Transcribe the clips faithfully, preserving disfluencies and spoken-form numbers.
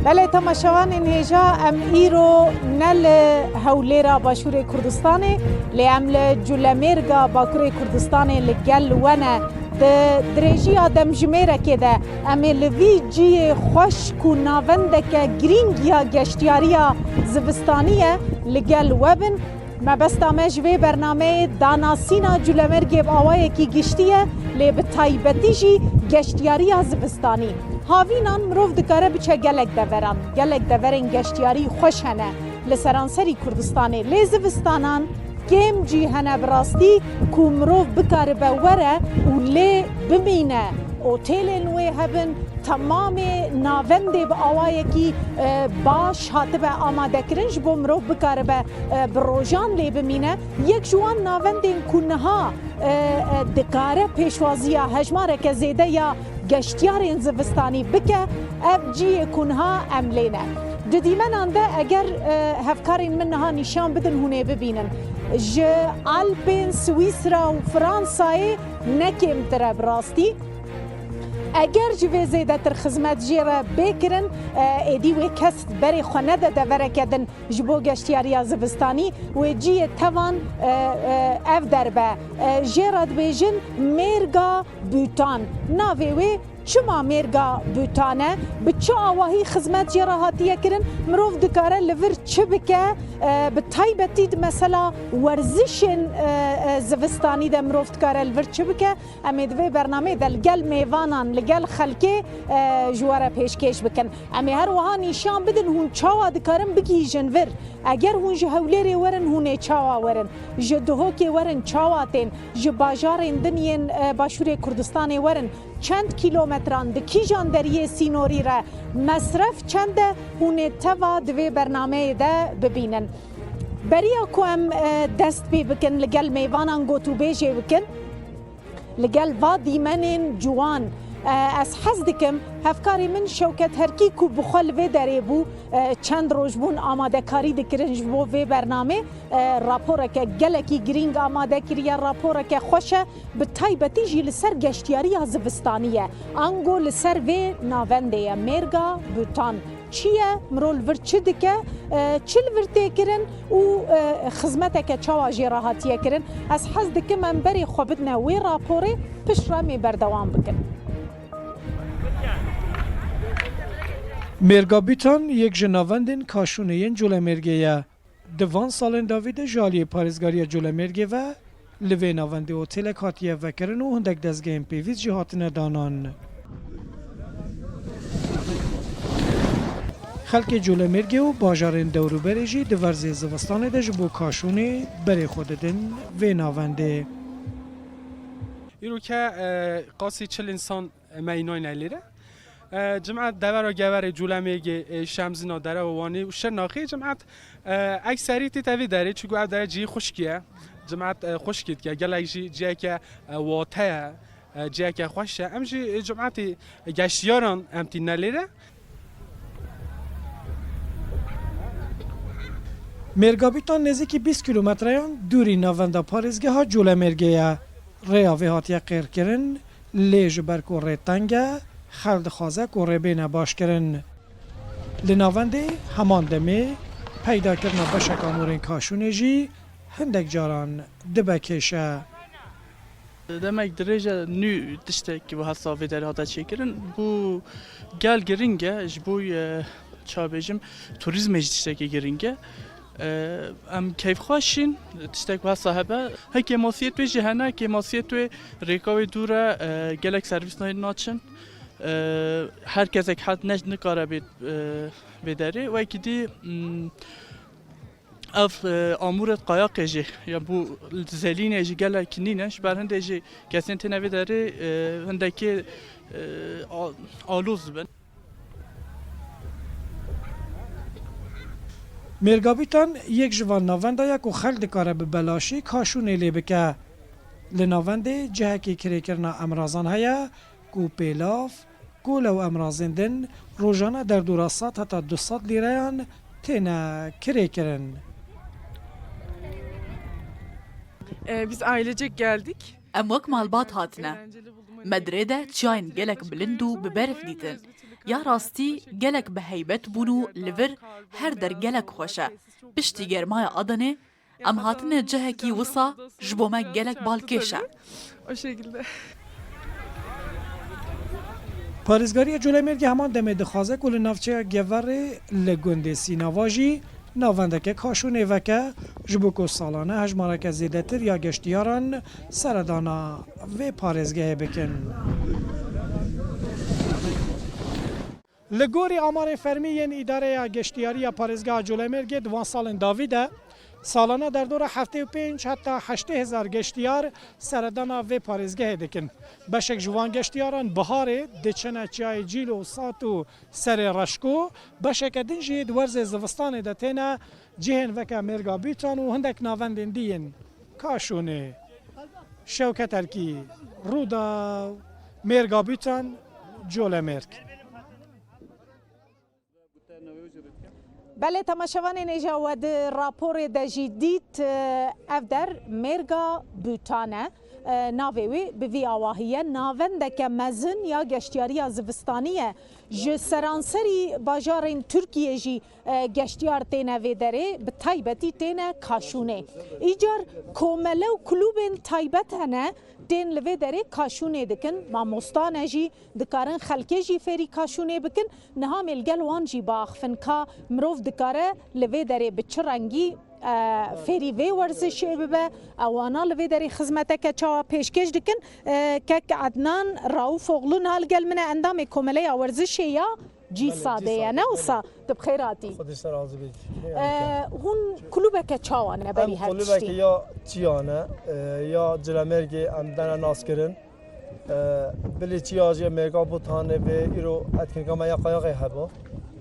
Belê, temaşevanên hêja, em îro ne li Hewlêra Başûrê Kurdistanê, lê em li Culemêrga Bakurê Kurdistanê li gel we ne. Di dirêjiya demjimêrekê de em ê li vî ciyê xweş ku navendeke girîng ya geştiyariya zivistanî ye, li gel we bin. Mebesta me ji vê bernameyê danasîna Culemêrgê bi awayekî giştî ye, lê bi taybetî jî geştiyariya zivistanî. Havînan mirov dikare biçe gelek deveran. Gelek deverên geştiyarî xweş hene li seranserî Kurdistanê. Lê zivistanan kêm cî hene bi rastî ku mirov bikaribe were û lê bimîne. Otêlên wê hebin, temamê navendê bi awayekî, e, baş hatibe amadekirin, ji bo mirov bikaribe, e, bi rojan lê bimîne. Yek ji wan navendên ku niha, e, e, dikare pêşwaziya hejmareke zêde ya geştiyarên zivistanî bike, ev cihê ku niha em lê ne. Di dîmenan de eger, e, hevkarên min niha nîşan bidin hûn ê bibînin. Ji Alpên Swîsra û Fransayê ne kêmtir e bi rastî. Eger ji vê zêdetir xizmet jê re bê kirin, e, êdî wê kes berê xwe nede devereke din ji bo geştiyariya zivistanî, wê cihê tevan, e, e, ev derbe. E, jê re dibêjin mêrga Bûtan. Navê wê çima mêrga Bûtan e? Bi çi awahî xizmet jê re hatiye kirin? Mirov dikare li vir çi bike? E, bi taybetî di mesela werzişên, e, e, zivistanî de mirov dikare li vir çi bike? Em ê di vê bernameyê de li gel mêvanan, li gel xelkê, e, ji we re pêşkêş bikin. Em ê her wiha nîşan bidin hûn çawa dikarin bigihîjin vir. Eger hûn ji Hewlêrê werin, hûn ê çawa werin? Ji Duhokê werin, çawa tên? Ji bajarên din yên, e, Başûrê Kurdistanê werin, çend kîlometran, di kîjan deriyê sînorî re, mesref çend e, hûn ê teva di vê bernameyê de bibînin. Beriya ku em, e, dest pê bikin, li gel mêvanan gotûbêjê bikin. Li gel va dîmenên ciwan, e, ez hez dikim hevkarê min Şewket Herkî ku bi xwe li vê derê bû, e, çend roj bûn amadekarî dikirin ji bo vê bernamê, e, raporeke gelekî girîng amade kiriye, raporeke xweş e, bi taybetî jî li ser geştiyariya zivistanî ye. Ango li ser vê navendê ye, mêrga Bûtan. Çi ye? Mirov li vir çi dike? E, çi li vir tê kirin û, e, xizmeteke çawa jê re hatiye kirin? Ez hez dikim em berê xwe bidine wê raporê, pişt re em ê berdewam bikin. Mêrga Bîtan yek ji navendên kaşûnê yên Colemêrgê ye. Di van salên dawî de ji aliyê Parêzgariya Colemêrgê ve li vê navendê otêlek hatiye vekirin û hindek dezgehên pêvîst jî hatine danan. Xelkê Colemêrgê û bajarên dewrûberê jî di werzê zivistanê de ji bo kaşûnê berê xwe didin vê navendê. Îro ke, e, qasî çil însan me înayne lêre. E, cimat devera geverê Colemêrgê, e, Şemzîna, Derewa Wanê û Şirnexê cimat, e, ekserî tête vê derê, çiku ev dere cihê xwişkî ye. Cimat, e, xwişkî dike, gelek jî ciheke, e, wate ye, e, ciheke xweş e. Em jî, e, cimatê geştiyaran em tîne lêre. Mêrgabîtan nêzîkî bîst kîlometreyan dûrî navenda parêzgeha Colemêrgê ye. Rêya vê hatiye qêrkirin, lê ji ber ku rê teng e, xelk dixwaze ku rê bêne başkirin. Li navendê heman demê peydakirina beşek amûrên kaşûnê jî hindek caran dibe kêşe. Demek dirêj e nû tiştek wiha savê derê hate çêkirin. Bû gel giring e ji bo, e, ça bêjim, turîzmê jî tiştekî giring e. E, em keyfxweş in, tiştek wiha hebe. He kêmasiyê wê jî hene, kêmasiyê wê rêka wê dûr e, e, gelek servîs nayên naçin. E, her kesek het ne, nikare bê, e, bê derê. Wekî dî, mm, Ev, e, amûret qayaqê jî, ya bû zelînê jî gelek nîne, ji ber hindê jî kesên têne vê derê, e, hindekê, e, a-, aloz dibin. Mêrgabîtan yek ji van navenda ye ku xelk dikare bi belaşî kaşûnê lê bike. Li navendê cihekî kirêkirina emrazan heye ku pêlav, Kole û emrazên din rojane derdora sed heta du sed lîreyan têne kirêkirin. Ee, biz ailecek geldik. Em wek malbat hatine. Me dirê de çiyayên gelek bilind û bi berf dîtin. Ya rastî gelek bi heybet bûn û li vir her der gelek xweş e. Piştî germaya Adanê, em hatine cihekî wisa ji bo me gelek balkêş e. O şekilde. Parêzgariya Colemêrgê heman demê dixwaze ku li navçeya Geverê li gundê Sînava jî navendeke kaşûnê veke, ji bo ku salane hejmareke zêdetir ya geştiyaran seredana vê parêzgehê bikin. Li gorî amarên fermî yên Îdareya Geştiyarî ya Parêzgeha Colemêrgê di van salên dawî de, salane derdora heftê û pênc heta heştê hezar geştiyar seredana vê parêzgehê dikin. Beşek ji van geştiyaran biharê diçine çiyayê Cîl û Sat û Serê Reşko, beşeke din jî di werzê zivistanê de têne cihên weke Mêrga Bîtan û hindek navendên dî yên Kaşûnê. Şewket Erkî, Rûdaw, Mêrga Bîtan, Colemêrg. Belê, temaşevanên hêja, we di raporê de jî dît, e, ev der Mêrga Bûtan e. E, navê wê bi vî awahî ye. Navendeke mezin ya geştiyariya zivistanî ye. Ji seranserî bajarên Tirkiyê jî, e, geştiyar têne vê derê, bi taybetî têne Kaşûnê. Îcar komele û klûbên taybet hene, tên li vê derê kaşûnê dikin. Mamosta ne jî, dikarin xelkê jî fêrî kaşûnê bikin. Niha em ê li gel wan jî biaxifin ka mirov dikare li vê derê bi çi rengî, e, fêrî vê werzişê bibe. Ewana li vê derê xizmeteke çawa pêşkêş dikin? E, kek Ednan Raufoglu niha li gel min e, endamê Komeleya Werzişê ya Cîsadê ye, ne wisa? Tu bi xêr hatî. Xwedî ser razî bî. E, hûn klûbeke çawa ne berî her tiştî? Em klûbeke ya çiya ne, e, ya Cilemêrgê em dene naskirin. E, bilî çiya jî Mêrga Bûtanê vê îro etkinlika me ya qayexê hebû.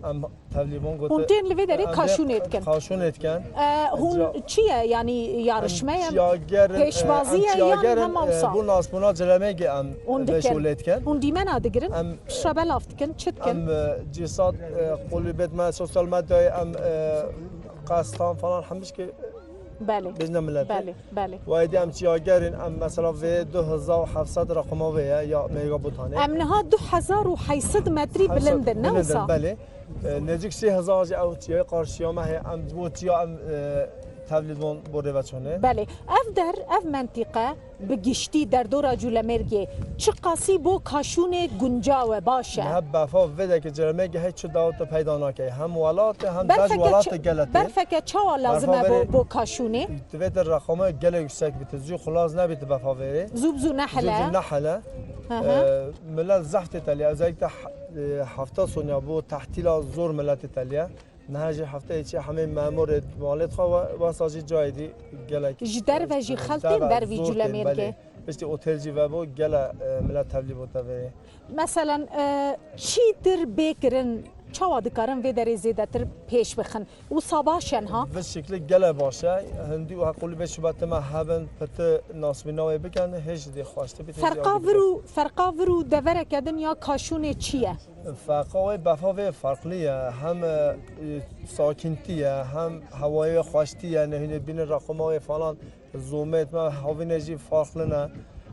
Em tevlîbûn gote. Hûn tên li vê derê kaşûnê dikin? Kaşûnê dikin. E, hûn çi ye? Yanî yarışme ye? Pêşbazî ye yan hem awsa? E, bû nasbûna Cilemêrgê em vê şolê dikin. Hûn dîmena digirin? Em piştre belav dikin, çi dikin? Em, e, cîsat, e, qulîbet me sosyal medyayê em, e, qestan falan hemişkê Belê. Bêjne miletê. Belê, belê. Wayê dî em çiyagerên, em mesela vê du hezar û heft sed reqema vê ye, ya Mêrga Bûtanê. Em niha du hezar û heyt sed metrî bilind in, ne wisa? Belê. E, nêzîk sê hezar jî ew çiyayê qarşiya me heye, em ji bo çiya em, e, tevlîd bûn bo rêveçûnê. Belê. Ev der, ev mentîqe, bi giştî derdora Culemêrgê çiqasî bo kaşûnê guncaw e, baş e? Niha befa vê derê Culemêrgê hey çi dawet peyda nake. Hem welat e, hem dej welat e, gelek e. Berfeke çawa lazim e bo, bo kaşûnê? Divê te reqama gelek yüksek bîte. Zû xulaz nebîte befa vê rê. Zû bi zû nehele. Zû bi zû nehele. Hı hı. E, millet zehf tê teliye. Özellikle he-, e, hefta sonya bo tehtîla zor millet tê teliye. Niha jî hefteyê çi hemê memurê malê xwe ve, wesa jî cayê dî gelek. Ji derve jî xelk tên ber vî Culemêrgê? Belê. Piştî otel jî vebû, gele, e, milet tevlî bû tevê. Meselen, e, çîtir bê kirin, çawa dikarin vê derê zêdetir pêş bixin? Wisa baş e niha? Bi şiklî gele baş e. Hindî û heqûlî vê şubetê me hebin, piti nasbîna wê bikin, hêj dê xweştir bî, tê jî Ferqa vir û, ferqa vir û devereke din ya kaşûnê çi ye? Ferqa wê befa vê farklı ye. Hem, e, sakintî ye, hem hewayê wê xweştî ye, nehînê bînin requma wê falan. Zomê me havînê jî farklı ne.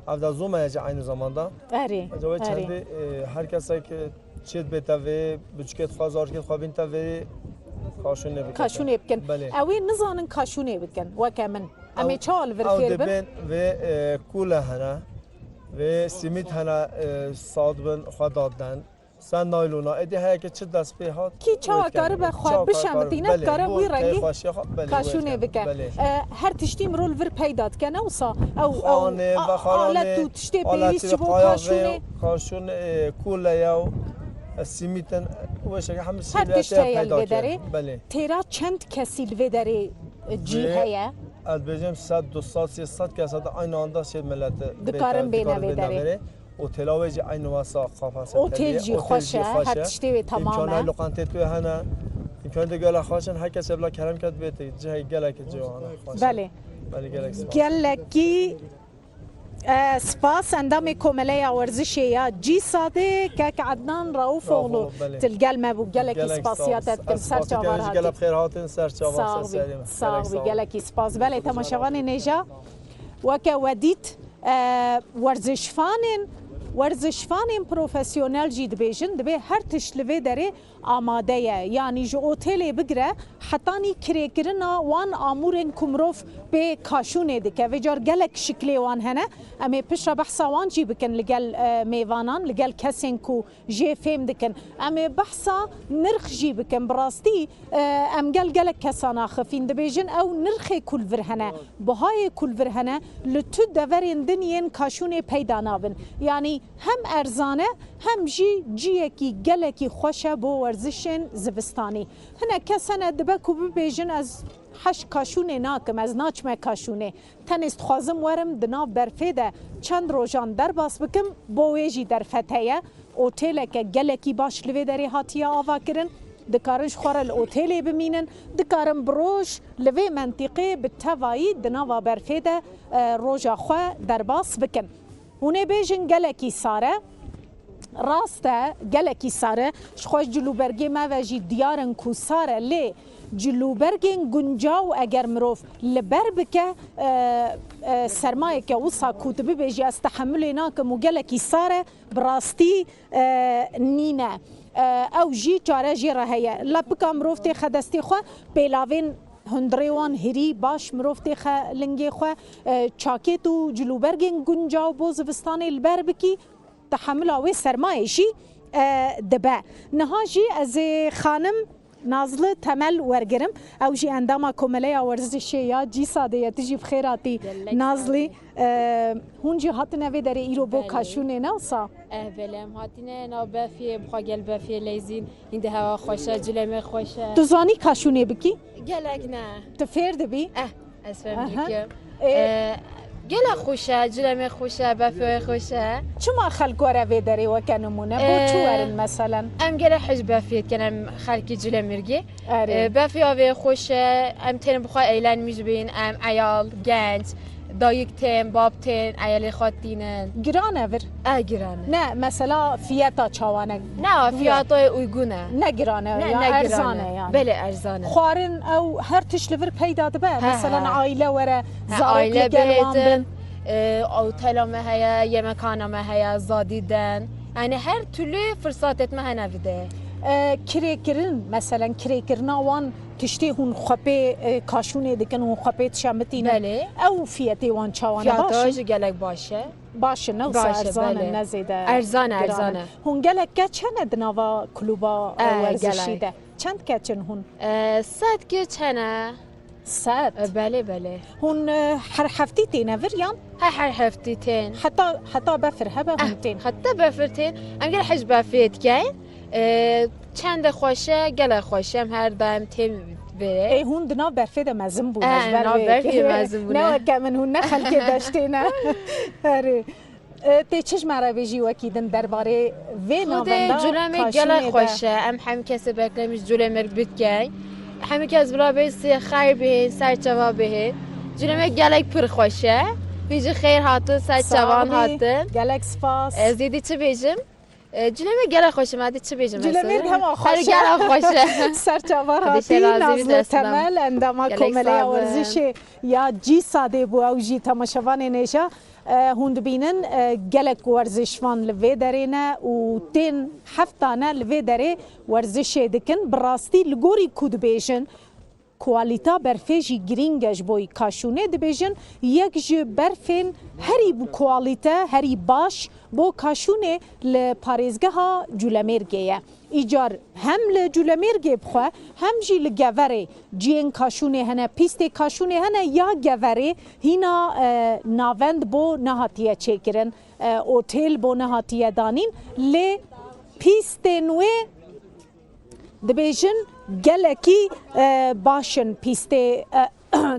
Ev de zome ye jî aynı zamanda. Erê, erê. Çendî, e, her kesek, e, çêt bête vê, biçûkêt xwe, zarokêt xwe bînte vê, kaşûnê bikin. Kaşûnê bikin. Belê. Ew ê nizanin kaşûnê bikin, weke min. Em ê çawa li vir fêr bin? Ew dibên vê, e, kûle hene, vê simît hene, e, sad bin, xwe dad den. Sen naylona, êdî heyeke çi dest pê hat. Kî çawa karibe xwe bişemidîne, dikare wî rengî kaşûnê bike. E, her tiştî mirov li vir peyda dike, ne wisa? Ew, ew alet û tiştê pêwîst ji bo kaşûnê. Kaşûn, e, kûle ye û, e, simît in, weşeke hemî her tişt heye li vê derê. Belê. Têra çend kesî li vê derê, e, cî heye? Ez dibêjim sed, du sed, sê sed kes hate aynı anda sê milete dikarin bêne vê derê. Otela wê jî eynî wesa qafase. Otel jî xweş e, her tiştê wê temam e. Îmkanê loqantê tu hene. Îmkanê gelek xweş in, her kesê bila kerem ket bête, cihê gelekî ciwan e, xweş e. Belê. Belê, gelek spas. Gelekî, e, spas endamê Komeleya Werzişê ya Cîsadê, kek Ednan Raufoglu, belê. Tu li gel me bû, gelekî spasiya te dikim, ser çava hatî. Gelek spas. Gelek bi xêr hatin, ser çava, ser serê me. Sağ ol, gelekî spas. Belê, temaşevanên hêja, weke we dît, e, werzişvanên Werzişvanên profesyonel jî dibêjin, divê her tişt li vê derê amade ye. Yanî ji otêlê bigire hetanî kirêkirina wan amûrên ku mirov pê kaşûnê dike. Vêcar gelek şiklê wan hene. Em ê piştre behsa wan jî bikin li gel, e, mêvanan, li gel kesên ku jê fêm dikin. Em ê behsa nirx jî bikin. Bi rastî, e, em gel gelek kesan axifîn. Dibêjin ew nirxê ku li vir hene, bihayê ku li vir hene, li tu deverên din yên kaşûnê peyda nabin. Yanî hem erzan e, hem jî ciyekî gelekî xweş e bo werzişên zivistanî. Hinek kes hene dibe ku bibêjin, ez heş kaşûnê nakim, ez naçime kaşûnê. Tenê dixwazim werim di nav berfê de çend rojan derbas bikim, bo wê jî derfet heye. Otêleke gelekî baş li vê derê hatiye avakirin. Dikarin ji xwe re li otêlê bimînin. Dikarin bi roj li vê mentîqê bi tevayî di nava berfê de, e, roja xwe derbas bikin. Hûn ê bêjin gelekî sar e. Rast e, gelekî sar e. Ji xwe ji cilûbergê me ve jî diyar in ku sar e, lê cilûbergên guncaw eger mirov li ber bike, e, e, sermayeke wisa ku tu bibêjî ez tehemilê nakim û gelekî sar e, bi rastî, e, nîne. E, ew jî çare jê re heye. Lepika mirov têxe destê xwe, pêlavên hundirê wan hirî baş mirov têxe lingê xwe, e, çakêt û cilûbergên guncaw bo zivistanê li ber bikî, tehemila wê sermayê jî, e, dibe. Niha jî ez ê xanim Nazlı Temel wergirim. Ew jî endama Komeleya Werzişê ya CISAD'ê ye. Tu jî bi xêr hatî. Gelek Nazlı. Sağ ol. E, hûn jî hatine vê derê îro bo Belê. Kaşûnê ne wisa? Eh, belê, em hatine nav berfiyê, bi xwe gel berfiyê leyzîn. Hîn de hewa xweş e, cilê me xweş e. Tu zanî kaşûnê bikî? Gelek ne. Tu fêr dibî? Eh, ez fêr Aha. dikim. Ê, Eh, gelek xweş e, cilê me xweş e, berfiyê xweş e. Çima xelk were vê derê weke nimûne? Bo çi Eh, werin meselen? Em gelek hej berfiyê dikin, em xelkî Culemêrgê. Erê. Eh, berfiya vê xweş e, em tên bi xwe eğlenmiş bin, em eyal, genç, dayik tên, bab tên, eyalê xwe tînin. Giran e vir? Eh, giran e. Ne, mesela fiyeta çawa ne? Ne, fiyata uygun e. Ne giran e, Ne, ya ne giran erzan e. e yani. Belê, erzan e. Xwarin ew her tişt li vir peyda dibe. He, Mesela he. aile were, He, zarok aile li gel wan bêtin, bin. e, otela me heye, yemekhana me heye, zadî den. Yani her türlü fırsat etme hene vide. E, kirêkirin, meselen kirêkirina wan tiştê hûn xwe pê, e, kaşûnê dikin, hûn xwe pê dişemitînin. Belê. Ew fiyetê wan çawan e? Fiyata Baş in? jî gelek baş e. Baş in, ne wisa Baş e, erzan in, belê. ne zêde Erzan e, giran erzan in. e. Hûn gelek keç hene di nava kluba, e, E, werzişî gelek. de? Çend keç in hûn? E, sed keç hene. Sed? E, belê, belê. Hûn, e, her heftî têne vir yan? He, her heftî tên. Heta, heta befir hebe hûn Eh, tên? heta befir tên. Em gelek hej berfê dikeyn. E, çende xweş e, gelek xweş e. Em her daim têm vê. Ê, hûn di nav berfê de mezin bûn, Eh, ez ber nav vê berfê kê. mezin bûne. Ne weke min, hûn ne xelkê deştê ne. Herê. E, tê çi ji me re bêjî wekî din derbarê vê Xwedê navenda Culemê kaşûnê gelek de? xweş e. Em hemî kesê beklemiş Culemêrg bidkeyn. Hemî kes bila bê sê xeyr bihên, ser çava bihên. Culemê gelek pir xweş e. Hûn jî xêr hatin, ser Sağ çavan bî. hatin. Gelek spas. Ez êdî çi bêjim? E, Culemê gelek xweş e, me dî çi bêjim ez? Culemêrg hema Her xweş e. gelek xweş e. Ser çavan Xwedê hatî, şer razî bî Nazlı destine. Temel, endama Gelek Komeleya sağ bin. Werzişê ya CISAD'ê bû, ew jî temaşevanên hêja. E, hûn dibînin, e, gelek werzişvan li vê derê ne û tên heft dane li vê derê werzişê dikin. Bi rastî li gorî ku dibêjin, kualîta berfê jî girîng e ji bo kaşûnê. Dibêjin yek ji berfên herî bi kualîte, herî baş bo kaşûnê li parêzgeha Culemêrgê ye. Îcar hem li Culemêrgê bixwe, hem jî li Geverê ciyên kaşûnê hene, pîstê kaşûnê hene ya Geverê hîna, e, navend bo nehatiye çêkirin, e, otêl bo nehatiye danîn. Lê pîstên wê dibêjin gelekî, e, baş in pîstê, e,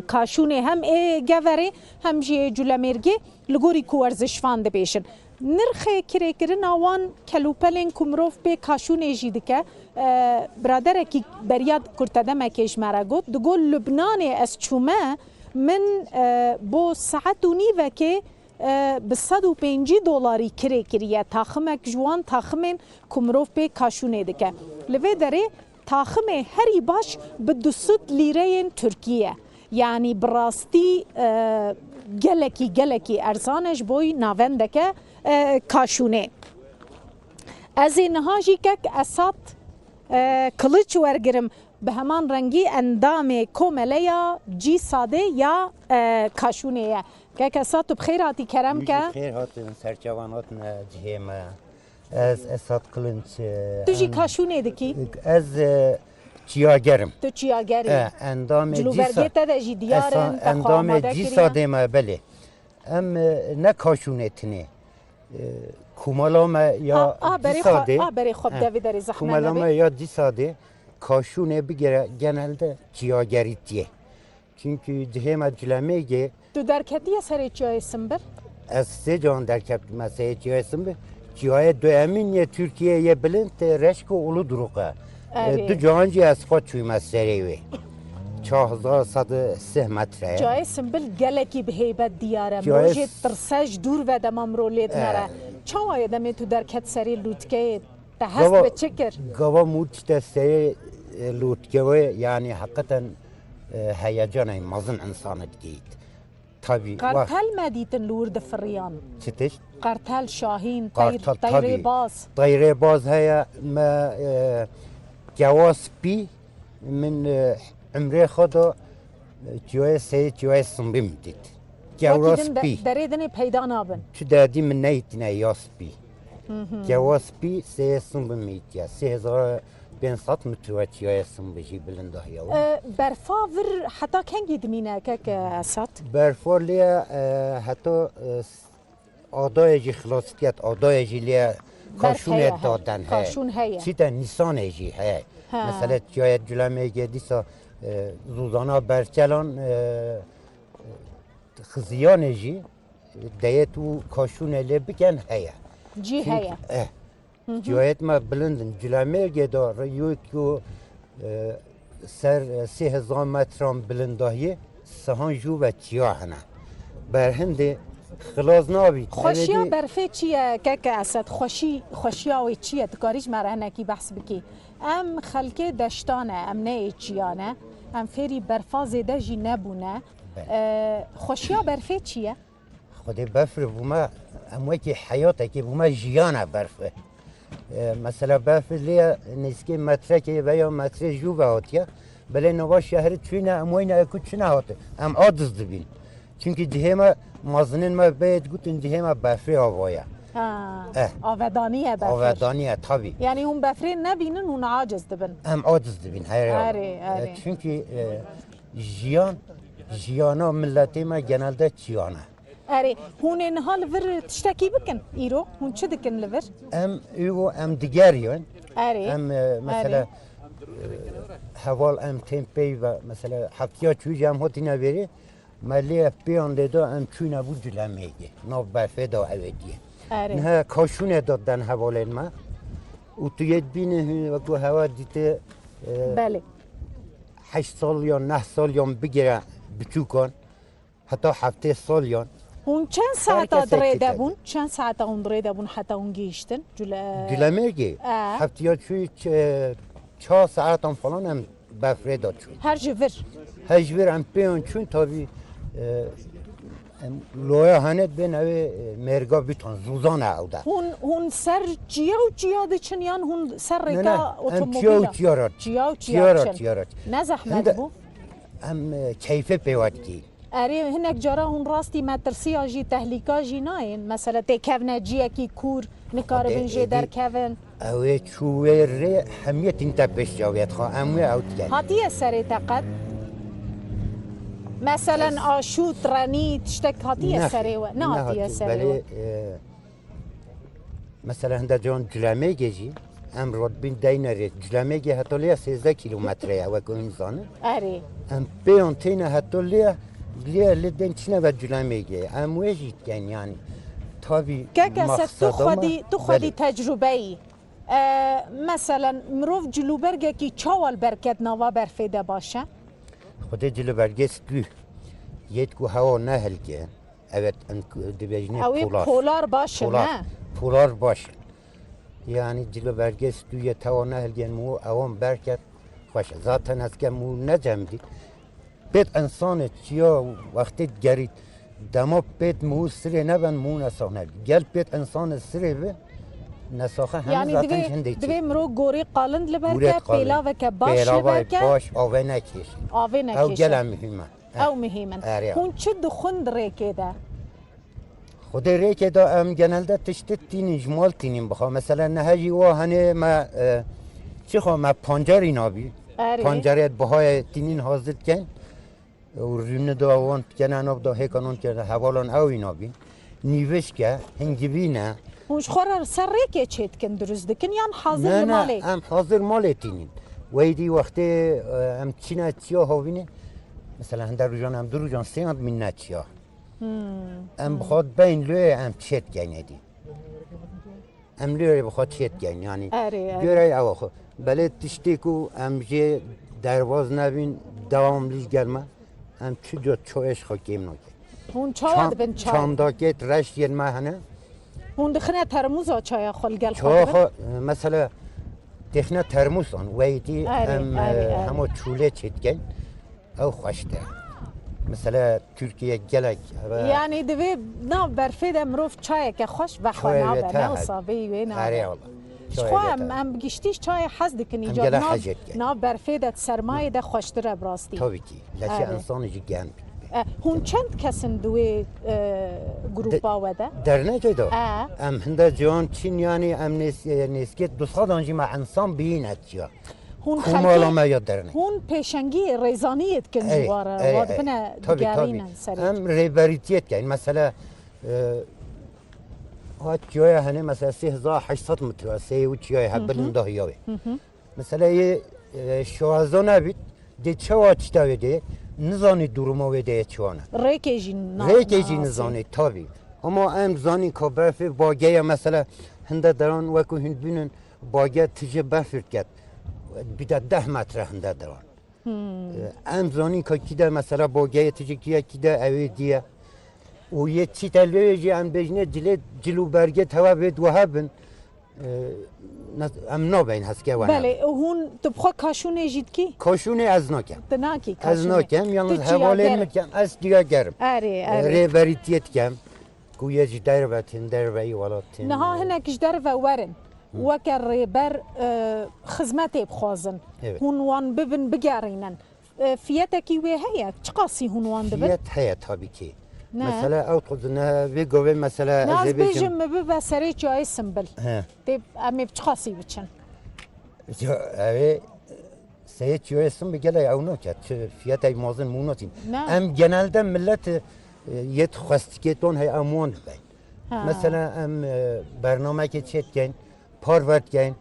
kaşûnê hem ê Geverê hem jî ê Culemêrgê. Li gorî ku werzişvan dibêjin. Nirxê kirêkirina wan kelûpelên ku mirov pê kaşûnê jî dike, e, biraderekî beriya kurtedemekê ji me re got, digot, Lubnanê ez çûme, min, e, bo saet û nîvekê, e, bi sed û pêncî dolarî kirê kiriye. Taximek ji wan taximên ku mirov pê kaşûnê dike. Li vê derê taximê herî baş bi du sed lîreyên Tirkî ye. Yanî bi rastî, e, gelekî, gelekî erzan e ji bo navendeke, e, kaşûnê. Ez ê niha jî kek Esat, e, Kiliç wergirim. Bi heman rengî endamê Komeleya CÎSADê ya, e, kaşûnê ye. Kek Esat, tu bi xêr hatî, kerem Wî jî ke. Xêr hatin, serçavan hatine cihê me. Ez Esat Kılınç, e, Tu jî em, kaşûnê dikî? Ez, e, çiyager im. Tu çiyager î. E, endamê Cilûbergê CÎSA, te de jî diyar in, Esa-, te xwe endamê amade kiriye. CÎSADê me, belê. Em, e, ne kaşûnê tinê. E, Kumala me ya A, a berê xwe, CÎSADê, a berê xwe bi e, devê derê zehmet Kumala me nebê. Ya CÎSADê kaşûnê bigere genelde çiyagerî tiyê. Çimkî cihê me Cilemêgê. Tu derketiye serê çiyayê Simbir? Ez sê can derketime serê çiyayê Simbir. Çiyayê duyemîn yê Tirkiyeyê yê bilind, e, Reşk û Uluduruq e. Erê. E, du can jî ez xwe çûyme serê wê. Çar hezar sed û sih metre ye. Çiyayê Simbir gelekî bi heybet diyar e. Çiyayê Mirov jê s- tirse ji dûr ve dema mirov lê dinere. E. Çawa ye demê tu derket serê lûtkeyê? Te hest Gava, bi çi kir? Gava mû tişte seyê, e, lûtkewê, yanî heqeten, e, heyecanê mezin insana digihît. Tabî, wa- Qartel me dîtin li wir difiriyan. Çi tişt? Qartel, şahîn, teyr-, Qartel, teyrê tabî. Baz. Teyrê baz heye, me, e, kewa spî, min, e, emrê xwe da, e, çiyayê seyê çiyayê Simbî min dît. Kewra Wekî din de, spî. Derê dinê peyda nabin. Tu derdî min neytîne ya spî. Hı hı. Kewa spî seyê Simbî min îtiye. Sê hezar pênc sed metre çiyayê Simbî jî bilindahiya wî. E, berfa vir heta kengî dimîne kek Esat? Berfa lê, e, heta, e, s-, adayê jî xilas diket, adayê jî lê Berf kaşûnê heye, he. Daden he. Kaşûn heye. Çîte nîsanê jî heye. Ha. Mesela çiyayê Culemêgê dîsa, e, Zûzana Berçelan, e, Xiziyanê jî, e, deyet û kaşûnê lê biken heye. Cî Çimkî, heye. Eh, Hı hı. Cihayet me bilind in. Cilemêrgê de riyok û, e, ser, e, sê hezar metran bilindahiyê sihan jû ve çiya hene. Berhindê xilas nabî. Xweşiya Tevêdî berfê çi ye, keke Esed? Xweşî, xweşiya wê çi ye? Tu karî ji me re hinekî behs bikî? Em xelkê deştan e, em ne ê çiya ne. Em fêrî berfa zêde jî nebûne. Be. E, xweşiya berfê çi ye? Xwedê befir bûme, em wekî heyatekê bûme, jiyan e berf e. E, mesela berf lê nêzîkê metrekê veya metrê jû ve hatiye. Belê nava şehrî çûyne, em weyne eku çi nehate. Em aciz dibîn. Çimkî cihê me, mezinên me bê digotin cihê me berfê ava ye. Ha, Eh. Avedanî ye berfir. Avedanî ye, tabî. Yanî hûn berfirê nebînin, hûn aciz dibin. Em aciz dibîn, herê. Erê, erê. E, çimkî, e, jiyan, jiyana miletê me genelde çiyan e. Erê, hûn ê niha li vir tiştekî bikin îro? Hûn çi dikin li vir? Em îro em digerîn. Erê. Em, e, mesela, Erê. e, heval em tên pey ve, mesela, heftiya çûyî jî em hatîne vêrê. Me lê ev pêyan lê da em çûyne bû Cilemêgê. Nav berfê da ew ê diyê. Erê. Niha kaşûnê da den hevalên me. Û tu yê dibînî hûn wekû hewa dîtê, e, Belê. heşt sal ya neh sal yan bigire biçûkan. Heta heftê sal yan. Hûn çend saeta Herkes dirê de ekî bûn? Çend saeta hûn dirê de bûn heta hûn gihîştin? Cule- Cilemêrgê. E. Heftiya çûyî ç-, çar saetan falan em berfrê da çûn. Her ji vir? Her ji vir em pêyan çûn, tabî, e, em loya hene bên ew ê, e, mêrga bîtan, zûzan e ew de. Hûn, hûn ser çiya û çiya diçin yan hûn ser Ne, rêka ne, em otomobîla? Çiya û çiya re. Çiya û çiya Çiya re, diçin. Çiya re. Ne zehmet Hinde bû? Em, e, keyfê pêwa dikî. Erê, hinek cara hûn rastî metirsiya jî, tehlîka jî nayên. Mesela têkevne ciyekî kûr, nikaribin Xwedê jê êdî derkevin. Ew ê çû wê rê hemiyetîn te pêş çaviyet xwe. Em wê ew dikin. Hatiye serê te qet? Meselen Ez aşût, renî, tiştek hatiye Nexê, serê we? Ne hatiye nehatiye. Serê we? Belê, e, Mesela hinde can Cilemêgê jî, em radibîn deyne rê. Cilemêgê heta lê sêzdeh kîlometre ye, wek hûn zanin. Erê. Em pêyan têne heta lê, lê, lê bên çine ve Cilemêgê. Em wê jî dikin yani. Tabî Keke Esed, tu maqseda me, xwedî, tu xwedî belê. Tecrubeyî. E, meselen, mirov cilûbergekî çawa li ber ket nava berfê de baş e? Xwedê cilûbergê stû. Yêt ku hewa nehilke. Evet, em ku-, dibêjinê Ew ê polar. Polar baş in, Polar. Ne? Polar baş in. Yani cilûbergê stûyê tewa nehilgên mû ewan berket xweş e. Zaten ez ke mû necem dî. Pêt insanê çiya wextê digerît, dema pêt mû sirê neben mû nesax nebî. Gel pêt insanê sirê bi, nesaxe hemî Yanî zaten divê, hindê çê. Divê mirov gorî qalind li ber Gurê ke, qalind. Pêlaveke baş li Pêlavay ber ke. Baş, avê nekêşin. Avê Ew nekêşin. Gele muhîm e. Ew muhîm in. Erê. Hûn çi dixwin di rêkê de? Xwedê rêkê de em genelde tiştê tînin, ji mal tînin bixa. Mesela nehe jî wa henê me, e, çi xwe me pancarî nabî. Erê. Pancarê bihayê tînin hazir dikin. Û rûnê de wan dikene, nav da hêkan wan dikene, hevalan ew î nabî. Nîvişk e, hingivîn e. Hûn ji xwe re ser rêkê çê dikin, dirust dikin yan hazir Ne, li ne, malê? Em hazir malê tînin. Weydî wextê, e, em çîne çiya havînê. Mesela hinde rojan em du rojan sê yan min ne çiya. Hmm. Em bi xwe dibeyin lê em çê dikeyn êdî. Em lê bi xwe çê dikeyn, yanî Erê, erê. Göre ew xwe. Belê tiştê ku em jê derbaz nebîn, dewamlî ji gel me. Em çi cot çoyê ji xwe kêm nake. Hûn çawa Çan-, dibin çay? Çandakêt reş yên me hene. Hûn dixine termûza çaya xwe li gel xwe Çawa dibin? Xwe, e, mesela têxine termûsan, weytî Erê, em, erê, e, erê. Hema çûlê çê dikeyn. Ew xweş de. Mesela Tirkiye gelek, eve Yanî divê nav berfê de mirov çayeke xweş vexwe Çayê nabe, vê ne te wisa hek. Vê wê nabe. Erê wala. Ji Çayê xwe vê em, te. Em bi giştî ji çayê hez dikin, Em îcar gele nav, hecet ken. Nav berfê de, di sermayê de xweştir e bi rastî. Tabii ki. Leşê Erê. Însanê jî gen. E, hûn çend kes in di wê, e, grupa De-, we de? Dernekê de? E. Em hinde ciwan çîn, yanî em nêz-, nêzkê du sedan jî me însan bîne çiya. Hûn Komala xelkê, me ya dernek. Hûn pêşengiyê rêzaniyê dikin ji Erê, wa re, erê, wa erê. Dibine Tabii, digerînin tabii. Serê. Em rêberîtiyê dikeyn. Mesela, e, ha çiyaya hene mesela sê hezar heşt sed metre, sê û çiyaya Hı hı. Hebil inda hiya wê. Hı hı. Mesela yê, e, şaza nebît, dê çawa çita wê dê, nizanî duruma wê dê çiwane. Rêkê jî na-, Rêkê jî nasî. Nizanî, tabii. Ama em zanîn ka berfê bageye mesela hinde deran wekû hûn bînin, bage tije berfê diket. Bide deh metre hinde deran. Hmm. E, em zanîn ka kî de mesela bageye tije kî ye, kî de ewê diye. Û yê çîte lê jî em bêjinê cilê, cil û bergê tewe bê diwe hebin. E, ne-, em nabeyn heske we Belê, nebin. Hûn tu bi xwe kaşûnê jî dikî? Kaşûnê ez nakem. Tu nakî Ez kaşûnê? Nakem, yalnız Tu hevalên çiyager. Min dikem, ez çiyager im. Erê, E, erê. Rêberîtiyê dikem. Ku yê ji derve tên, derveyî welat tên. Niha hinek ji derve werin. Hı. Weke rêber, e, xizmetê bixwazin. Evet. Hûn wan bibin, bigerînin. E, fiyetekî wê heye? Çiqasî hûn wan dibin? Fiyet heye tabii ki. Ne? Mesela ew xwe ne vê govê mesela Ne ez ez ê bêjim. Bêjim mi bibe serê çiyayê Simbil. He. Tê em ê bi çiqasî biçin? Ya, ew ê serê çiyayê Simbil gelek ew nake. Çi fiyetê mazin mûnatin. Ne? Em genelde millet, e, yet xwestikê ton hey em wan dibeyn. Ha. Mesela em, e, bernamekê çê dikeyn. Parve dikeyn,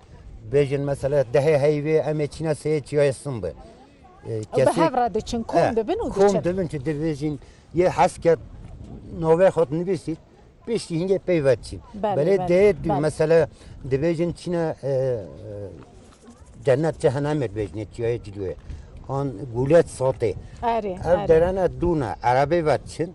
bêjin mesela dehê heyvê em ê çîne seyê çiyayê Simbi. E, Ew bi kesê hev re diçin, kom E, dibin û kom diçin. Dibin ki dibêjin, yê hez ket, navê xwe dinivîsît, piştî hingê peyve diçin. Belê, Belê belê, dê dû belê. Mesela dibêjin çîne, e, e, cennet cehennemê dibêjinê çiyayê Cilûyê. An gulet satê. Erê, Ev erê. Derene dûne, erebê ve diçin.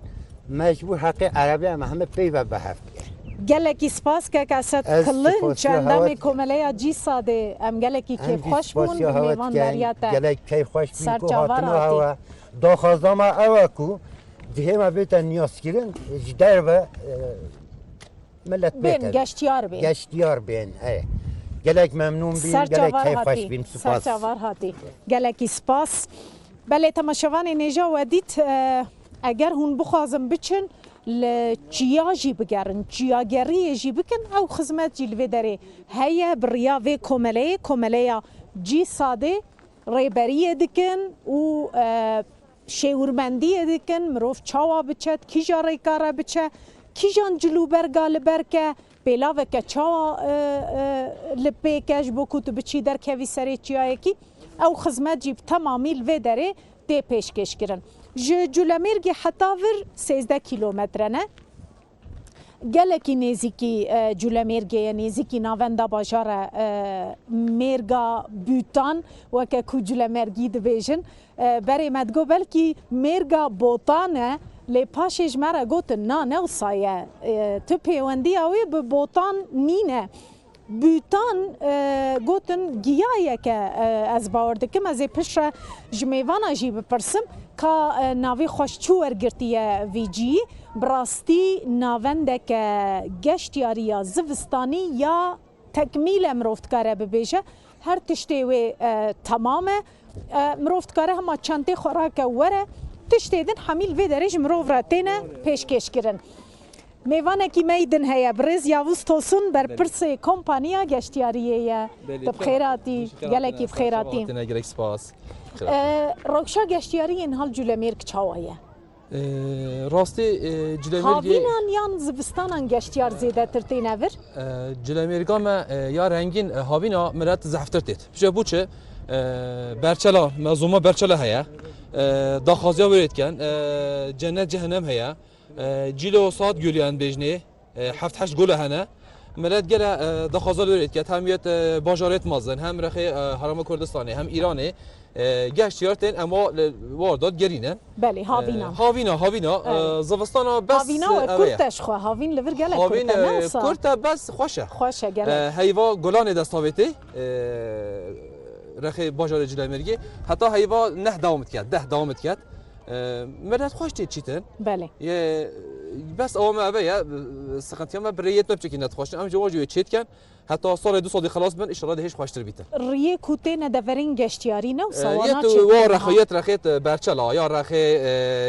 Mecbûr heqê erebê em hemê peyve bi hev bike. Gelekî spas kek Esed Ez Kilinç, spasiya endamê hewa dike. Komeleya Cîsadê. Em gelekî Em jî kêfxweş bûn, spasiya hewa mêvan dike. Beriya te. Gelek keyfxweş bûn Ser ku çavar hatina hatî. Hewa. Daxwaza me ew e ku cihê me bête niyazkirin, ji derve, e, millet Bên, bête. Geştiyar bên. Geştiyar bên, e. Gelek memnûn bîn, Ser gelek çavar keyfxweş hatî. Bîn. Ser spas. Çavar hatî. Gelekî spas. Belê temaşevanê nêja we dît, e, eger hûn bixwazin biçin, li çiya jî bigerin, çiyageriyê jî bikin, ew xizmet jî li vê derê heye, bi riya vê komeleyê, komeleya Cîsadê rêberiyê dikin û, e, şêwirmendiyê dikin, mirov çawa biçe, kîja rêka re biçe, kîjan cilûberga li ber ke, pêlaveke çawa, e, e, li pêk e, ji bo ku tu biçî derkevî serê çiyayekî, ew xizmet jî bi temamî li vê derê tê pêşkêşkirin. Ji Culemêrgê heta vir sêzdeh kîlometre ne. Gelekî nêzîkî, e, Culemêrgê ye, nêzîkî navenda bajara, e, mêrga Bûtan, weke ku Culemêrgî dibêjin. E, berê me digot belkî mêrga Botan e, lê paşê ji me re gotin, na, ne wisa ye. E, tu pêwendiya wê bi Botan nîne. Bûtan, e, gotin giyayeke, e, ez bawer dikim, ez ê piştre ji mêvana jî bipirsim, Ka, e, navê xweş çi wergirtiye vî cî? Bi rastî navendeke geştiyariya zivistanî ya tekmîle mirov dikare bibêje. Her tiştê wê, e, temam e. E, mirov dikare hema çentê xwe rake û were. Tiştê din hemî li vê derê ji mirov re têne pêşkêşkirin. Mêvanekî me yî din heye. Birêz Yavuz Tosun, berpirsê kompaniya geştiyariyê ye. Belê, Tu bi xêr hatî, gelekî bi xêr hatî. Gelek spas. E, rewşa geştiyariyê niha li Culemêrg çawa ye? E, rastî, e, Culemêrgê Havînan yan zivistanan geştiyar zêdetir têne vir? E, Culemêrga me, e, ya rengîn, e, havîna milet zehftir têt. Ji bo çi? E, berçela, me zoma berçela heye. E, daxwaziya wê dikin. E, cennet cehennem heye. E, cîlo saet gulî em bêjinê, e, heft heşt gule hene. Milet gele, e, daxwaza li wê diket, hem yet, e, bajarêt mezin, hem rexê, e, Herêma Kurdistanê, hem Îranê, e, geştiyar tên, ema li warda gerînin. Belê, havîna. E, havîna, havîna, e, Evet. zivistana bes, Havîna e, we ev e. Kurt e ji xwe, havîn li vir gelek Havîn, kurt e, ne e, wisa? Kurt e, bes xweş e. Xweş e gelek. E, heyva gulanê dest havêtê, e, rexê bajarê Culemêrgê. Heta heyva neh dewam diket, deh dewam diket. E, milet xweş tê çîtin. Belê. Ye, bes awa me eve ye, sıkıntıya me bi rêyet me biçekî nedixweşin. Em ji wan jî wê çêtken. Heta salê du salî xelas bin, inşallah dê hêj xweştir bîtin. Riyê ku têne deverên geştiyarî ne wisa E, wana yet çêtir wa niha? Rexê, yet rexê, e, berçela, ya rexê,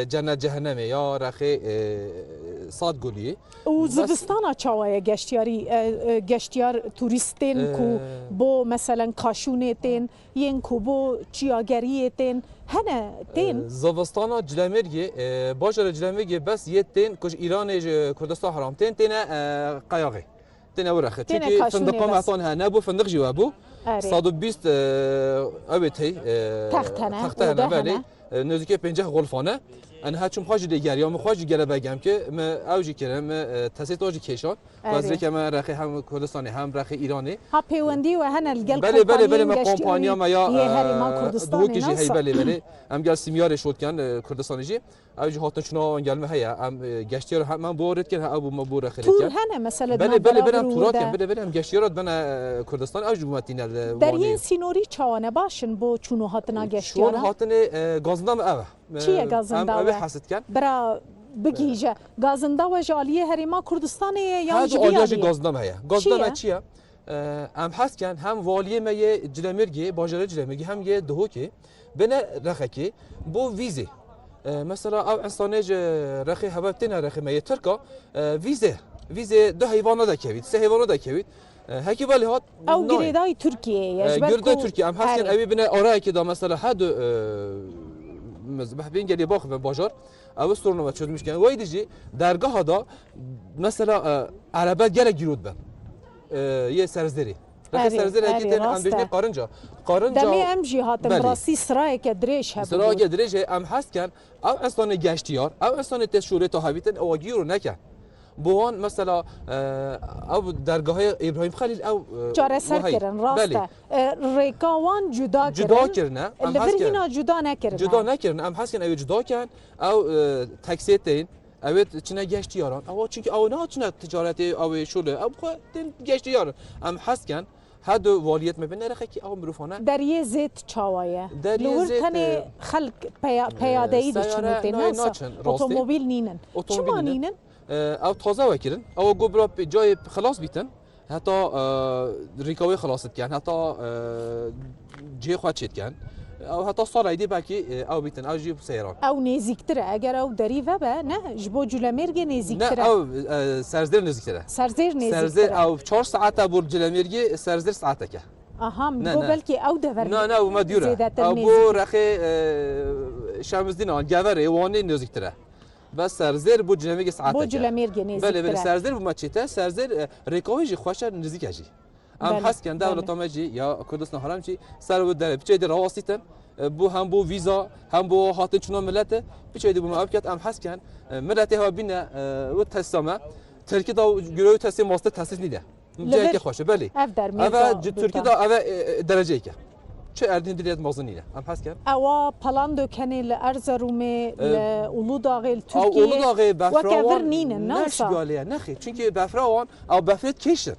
e, cennet cehennemê, ya rexê, e, sad gulî. Û Bes zivistana çawa ye geştiyarî, e, e, geştiyar turîstên ku E, bo meselen kaşûnê tên, yên ku bo çiyageriyê tên, hene tên? E, zivistana Cilemêrgê, e, bajarê Cilemêrgê bes yê tên ku ji Îranê, ji Kurdistan Heram tên, têne, e, Qeyaxê. Têne wira xwe. Têne Çünkü kaşûnê findiqa me bes. Heta niha nebû, findiq jî webû. Erê. Sed û bîst, e, ew ê tey, e, Text hene, texte hene, ode belê. Hene. E, nêzîkê pênceh golfane. Em ha çûm xwe jî lê geriya, min xwe jî gele begem ki, me ew jî kirin, me, e, tesê to jî kêşan. Erê. Wezirê ke me rexê hem Kurdistanê, hem rexê Îranê. Ha pêwendî we hene li gel Belê, belê, belê, kompanyên me geştiyarî kompanya me ya, yê e, Herêma Kurdistanê, Duhokê jî hey, newsa? Belê, belê. Em gel Simyarê şot ken, e, Kurdistanê jî. Ew jî hatin çûna wan gel me heye. Em, e, geştiyar hem em bo red kin, he ew bo me bo rexê Tûr red kin. Hene mesela Belê, belê, belê, em tûrat kin, belê, belê, em geştiyar bene, e, Kurdistan, ew jî bo me tîne li Deriyên Wanê. Sînorî çawa ne baş in bo çûn û hatina Çûn geştiyaran? Hatinê, e, gazinda me ev e. Çi ye Em, gazinda em eve we? Hesit ken. Bira bigihîje. Gazinda we ji aliyê Herêma Kurdistanê ye yan Her ji du vî aliya jî aliyê? Gazinda me heye. Gazinda me çi ye? Çi ye? E, em hez ken hem waliyê me yê Cilemêrgê, bajarê Cilemêrgê hem yê Duhokê, bine rexekê bo vîzê. E, mesela ew insanê ji rexê heve têne rexê me yê Tirka, e, vîzê, vîzê du heyvan nadekevît, sê heyvan nadekevît. E, hekî belê hat Ew nayê. Girêdayî Tirkiyeyê ye, E, ji ber girêdayî ku Tirkiye. Em hez ken Erê. Ewê bine arayekê da mesela her du, e, mizbeh bên gelê baxivin bajar. Ew sorunu me çözmüş ken. Wey dijî dergaha da mesela, e, erebet gelek gîrot ben. E, yê serzerî. Rexê Erê, serzerî erê, hekî tên em rast bêjinê e. Qarinca. Qarinca Demê em jî hatin, Belê. Bi rastî sirayeke dirêj hebû. Sirayeke dirêj e, em hez ken. Ew insanê geştiyar, ew insanê te şûrê to hevîtin, ew gîro neke. Bo wan mesela, e, ew dergahê Îbrahîm Xelîl ew, e, Çareser wahey. Kirin, rast Belê. E. E, rêka wan cuda kirin. Cuda kirine, em Li vir hez kin. Hîna cuda nekirine. Cuda nekirine, em hez kin ew ê cuda kin. Ew, e, teksê tên, ew ê çine geştiyaran. Ew çünkü ew ne çine ticaretê, ew ê şûlê. Ew xwe tên geştiyaran. Em hez kin. Her du waliyet me bine rexekî ew mirofane. Deriyê zêd çawa ye? Deriyê Li wir zêd, tenê e, xelk peya-, e, peyadeyî seyare diçin û tê, nayê ne wisa? Naçin, rastî. Otomobil nînin. Otomobil Çima nînin? Nînin? E, ew taze we kirin. Ew got bira pe-, cayê xilas bîtin. Heta, e, rîka wê xilas dikin. Heta, e, cihê xwe çêdikin. Ew heta salê dî belkî, e, ew bîtin. Ew jî seyran. Ew nêzîktir e. Eger ew derî vebe, ne? Ji bo Culemêrgê Ne, nêzîktir e. Ew, e, Serzêr nêzîktir e. Serzêr nêzîktir Serzêr e. Ew çar saet e bo Culemêrgê, Serzêr saetek e. Aha, min Ne, got ne. Belkî ew dever Ne, ne, ew me dûr e. Zêdetir Ew nêzîk bo e. Rexê, e, Şemzdînan, Geverê, Wanê nêzîktir e. Bes Serzêr bo Culemêrgê saetek e. Bo Culemêrgê nêzîktir e. Belê, belê, Serzêr bo me çête, Serzêr, e, rêka wê jî xweş e, nêzîk e jî. Em Belê, hez ken belê. Dewleta me jî ya Kurdistan Herem jî ser wê derê piçê de rawastîtin. E, bo hem bo vîza, hem bo hatin çûna milete, piçê de bo me ev ket, em hez ken, e, miletê hewa bîne, e, wê tesîsa me. Tirkî da gure wê tesî maste tesîs nîde. Li Cihekê vir xweş e, belê. Ev dermê Eve da ci bû Tirkî da. Da eve, e, e, dereceyeke. Çi erdîn diliyet mazin nîne. Em hez ken. Ewa Palandökenê li Erzerumê, E, li Uludağê, li Ew Tirkiyê Uludağê weke befra vir wan nînin, ne wisa? Neşgaleye, nexê. Çünkü befra wan, ew befrêt kêşin.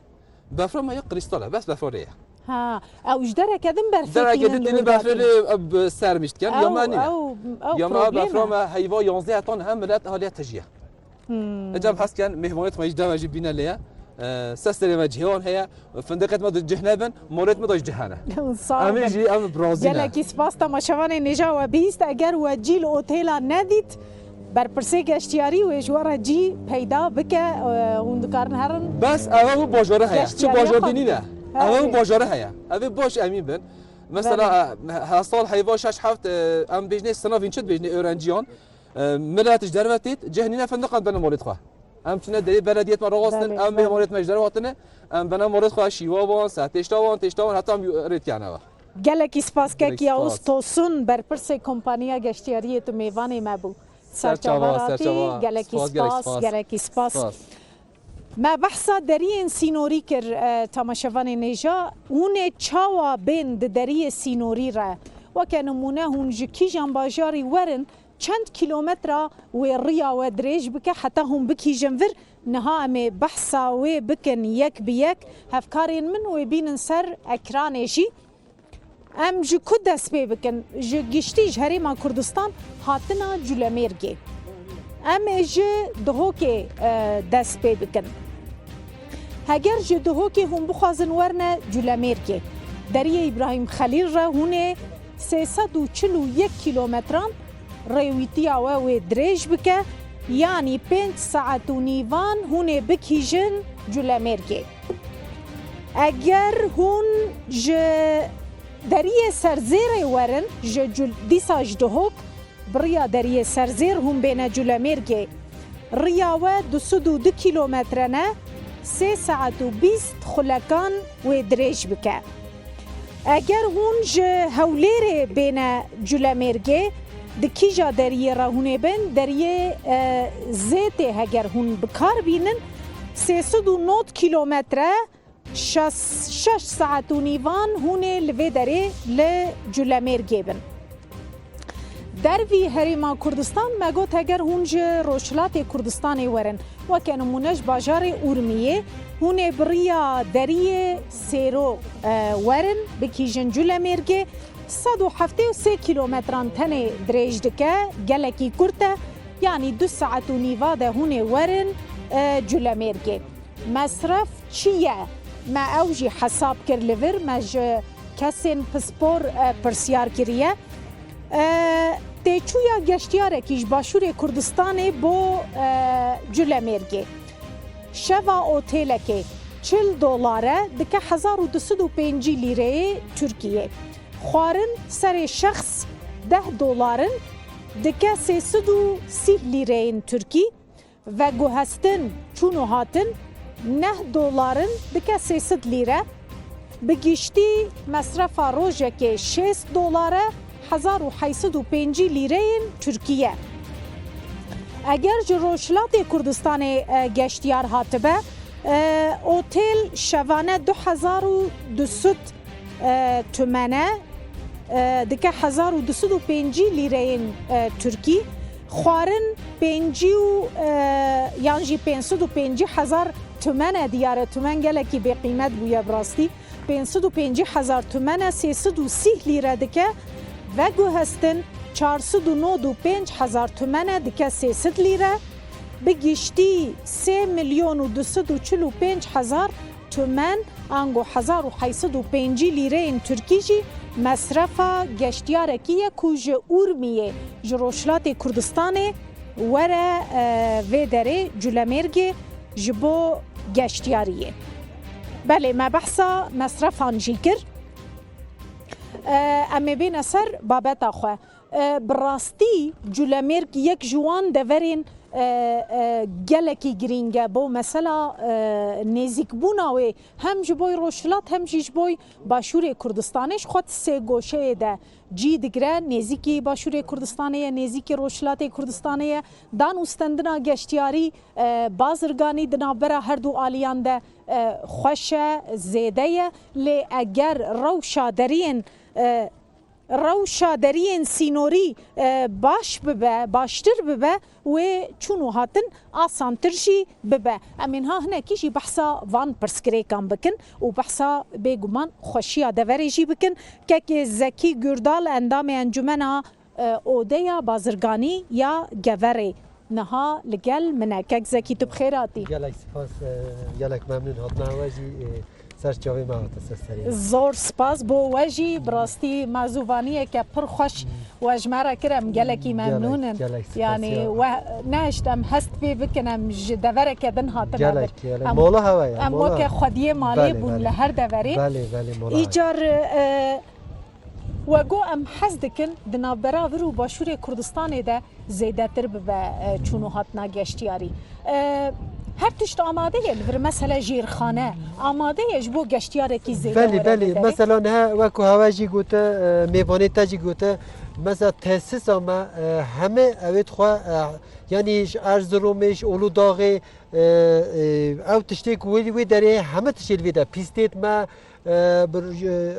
Befra me ya kristal e, bes befra lê ye. Ha, ew ji dereke din berfê Dereke tînin din li tînin wê berfê derê. lê, e, bi ser mişt ken. Ew, Ya me nîne. ew, ew Ya me probleme. Berfê me heyva yanzdeh ton hem milet haliye tijî ye. Hmm. Ecem hes ken mêhmanêt me ji deve jî bîne lê ye. E, sesterê me cihê wan heye. Findiqêt me di cih nebin, molêt me de ji cih hene. Sağ Em ê olun. jî em bi razî ne. Gelekî spas temaşevanê nêja we bihîst, eger we cî li otêla nedît, berpirsê geştiyarî wê ji we re cî peyda bike, e, hûn dikarin herin. Bes ev ew bajare heye. Çi Geştiyariya bajardî xwe nîne. Ha, Ev ew evet. bajare heye. Ev ê baş emîn bin. Mesela, e, her sal heyva şeş heft, e, em bêjnê sinavîn çi dibêjnê öğrenciyan. E, milet ji derve têt, cih nîne findiqan bene molêt xwe. Em çine derê belediyet me rawastin, Belê, em belê. mêhmanêt me ji derve hatine. Em bene molêt xwe şîwa wan, sertêşta wan, têşta wan, heta em rêt kene ve. Gelekî spas kek Gelekî Yavuz spas. Tosun, berpirsê kompaniya geştiyariyê tu mêvanê me bû. Serçava, Serçava ratî, serçava. gelekî Spas, gelek spas, spas. gelekî spas. Spas. Me behsa deriyên sînorî kir, e, temaşevanê nêja. Hûn ê çawa bên di deriyê sînorî re? Weke nimûne hûn ji kîjan bajarî werin, çend kîlometra wê riya we dirêj bike heta hûn bikîjin vir? Niha em ê behsa wê bikin yek bi yek. Hevkarên min wê bînin ser ekranê jî. Em ji ku dest pê bikin? Ji giştî ji Herêma Kurdistan hatina Culemêrgê. Em ê ji Duhokê, e, dest pê bikin. Heger ji Duhokê hûn bixwazin werne Culemêrgê, deriyê Îbrahîm Xelîl re hûn ê sê sed û çil û yek kîlometran rêwîtiya we wê dirêj bike, yanî pênc saet û nîvan hûn ê bikîjin Culemêrgê. Eger hûn ji deriyê Serzêrê werin, ji Cul-, dîsa ji Duhok, bi riya deriyê Serzêr hûn bêne Culemêrgê. Riya we du sed û du kîlometre ne, sê saet û bîst xulekan wê dirêj bike. Eger hûn ji Hewlêrê bêne Culemêrgê, di kîja deriyê re hûn ê bin, deriyê, e, Zêtê heger hûn bi kar bînin, sê sed û nod kîlometre, şeş, şeş saet û nîvan hûn ê li vê derê li Culemêrgê bin. Dervî Herêma Kurdistan, me got heger hûn ji Rojhilatê Kurdistanê werin, weke nimûne ji bajarê Urmiyê, hûn ê bi riya deriyê Sêro, e, werin, bikîjin Culemêrgê, sed û heftê û sê kîlometran tenê dirêj dike, gelekî kurt e, yanî du saet û nîva de hûn ê werin, e, Culemêrgê. Mesref çi ye? Me ew jî hesab kir li vir, me ji kesên pispor, e, pirsyar kiriye. E, têçûya geştiyarekî ji Başûrê Kurdistanê bo, e, Culemêrgê. Şeva otêlekê çil dolar e, dike hezar û du sed û pêncî lîreyê Tirkiyê. Xwarin serê şexs deh dolar in, dike sê sed û sî lîreyên Tirkî. Veguhestin, çûn û hatin, neh dolar in, dike sê sed lîre. Bi giştî mesrefa rojekê şêst dolar e, hezar û heyt sed û pêncî lîreyên Tirkî ye. Eger ji Rojhilatê Kurdistanê, e, geştiyar hatibe, e, otêl şevane du hezar û du sed, e, tümen e, e, dike hezar û du sed û pêncî lîreyên, e, Tirkî. Xwarin pêncî û, e, yan jî pênc sed û pêncî hezar tümen e, diyar e, tümen gelekî bêqîmet bûye bi rastî. Pênc sed û pêncî hezar tümen e, sê sed û sî lîre dike. Veguhestin çar sed û nod û pênc hezar tümen e, dike sê sed lîre. Bi giştî sê milyon û du sed û çil û pênc hezar tümen, ango hezar û heyt sed û pêncî lîreyên Tirkî jî mesrefa geştiyarekî ye ku ji Urmiyê, ji Rojhilatê Kurdistanê were, e, vê derê Culemêrgê ji bo geştiyariyê. Belê, me behsa mesrefan jî kir. E, em ê bêne ser babeta xwe. E, bi rastî Culemêrg yek ji wan deverên, e, e, gelekî girîng e bo mesela, e, nêzîkbûna wê hem ji bo Rojhilat hem jî ji bo Başûrê Kurdistanê. Ji xwe di sê goşeyê de cî digire, nêzîkî Başûrê Kurdistanê ye, nêzîkî Rojhilatê Kurdistanê ye. Dan û stendina geştiyarî, e, bazirganî di navbera her du aliyan de, e, xweş e, zêde ye. Lê eger rewşa deriyên, e, rewşa deriyên sînorî, e, baş bibe, baştir bibe, wê çûn û hatin asantir jî bibe. Em ê niha hinekî jî behsa van pirsgirêkan bikin û behsa bêguman xweşiya deverê jî bikin. Kekê Zekî Gurdal, endamê Encumena, e, Odeya Bazirganî ya Geverê, niha li gel min e. Kek Zekî, tu bi xêr hatî. Gelek spas, e, gelek memnûn hatina we jî, e, ser çavê me hate ser serê. Zor spas bo we jî, bi rastî mezûvaniyeke pir xweş we ji me re kir, em gelekî memnûn in. Gelek, gelek spas. Yanî ya, we nehişt em hest pê bikin, em ji devereke din hatine vir. Gelek, gelek. Em, mola hewa ye, em mola weke xwediyê malê, belê, bûn, belê, li her deverê. Belê, belê, mola hewa ye. Îcar, e, we got em hez dikin di navbera vir û başûrê Kurdistanê de zêdetir bibe, e, çûn û hatina geştiyarî. E, her tişt amade ye li vir, mesela jêrxane amade ye ji bo geştiyarekî zêde. Belê, were belê. Vê derê. Mesela niha wek ku hewe jî gote, e, mêvanê te jî gote, mesela tesisa me, e, heme ew ê dixwe, e, yanî ji Erziromê, ji Uludağê, e, e, ew tiştê ku wê, wê derê heme tiştê li vê de pîstêt me, e, bir, e,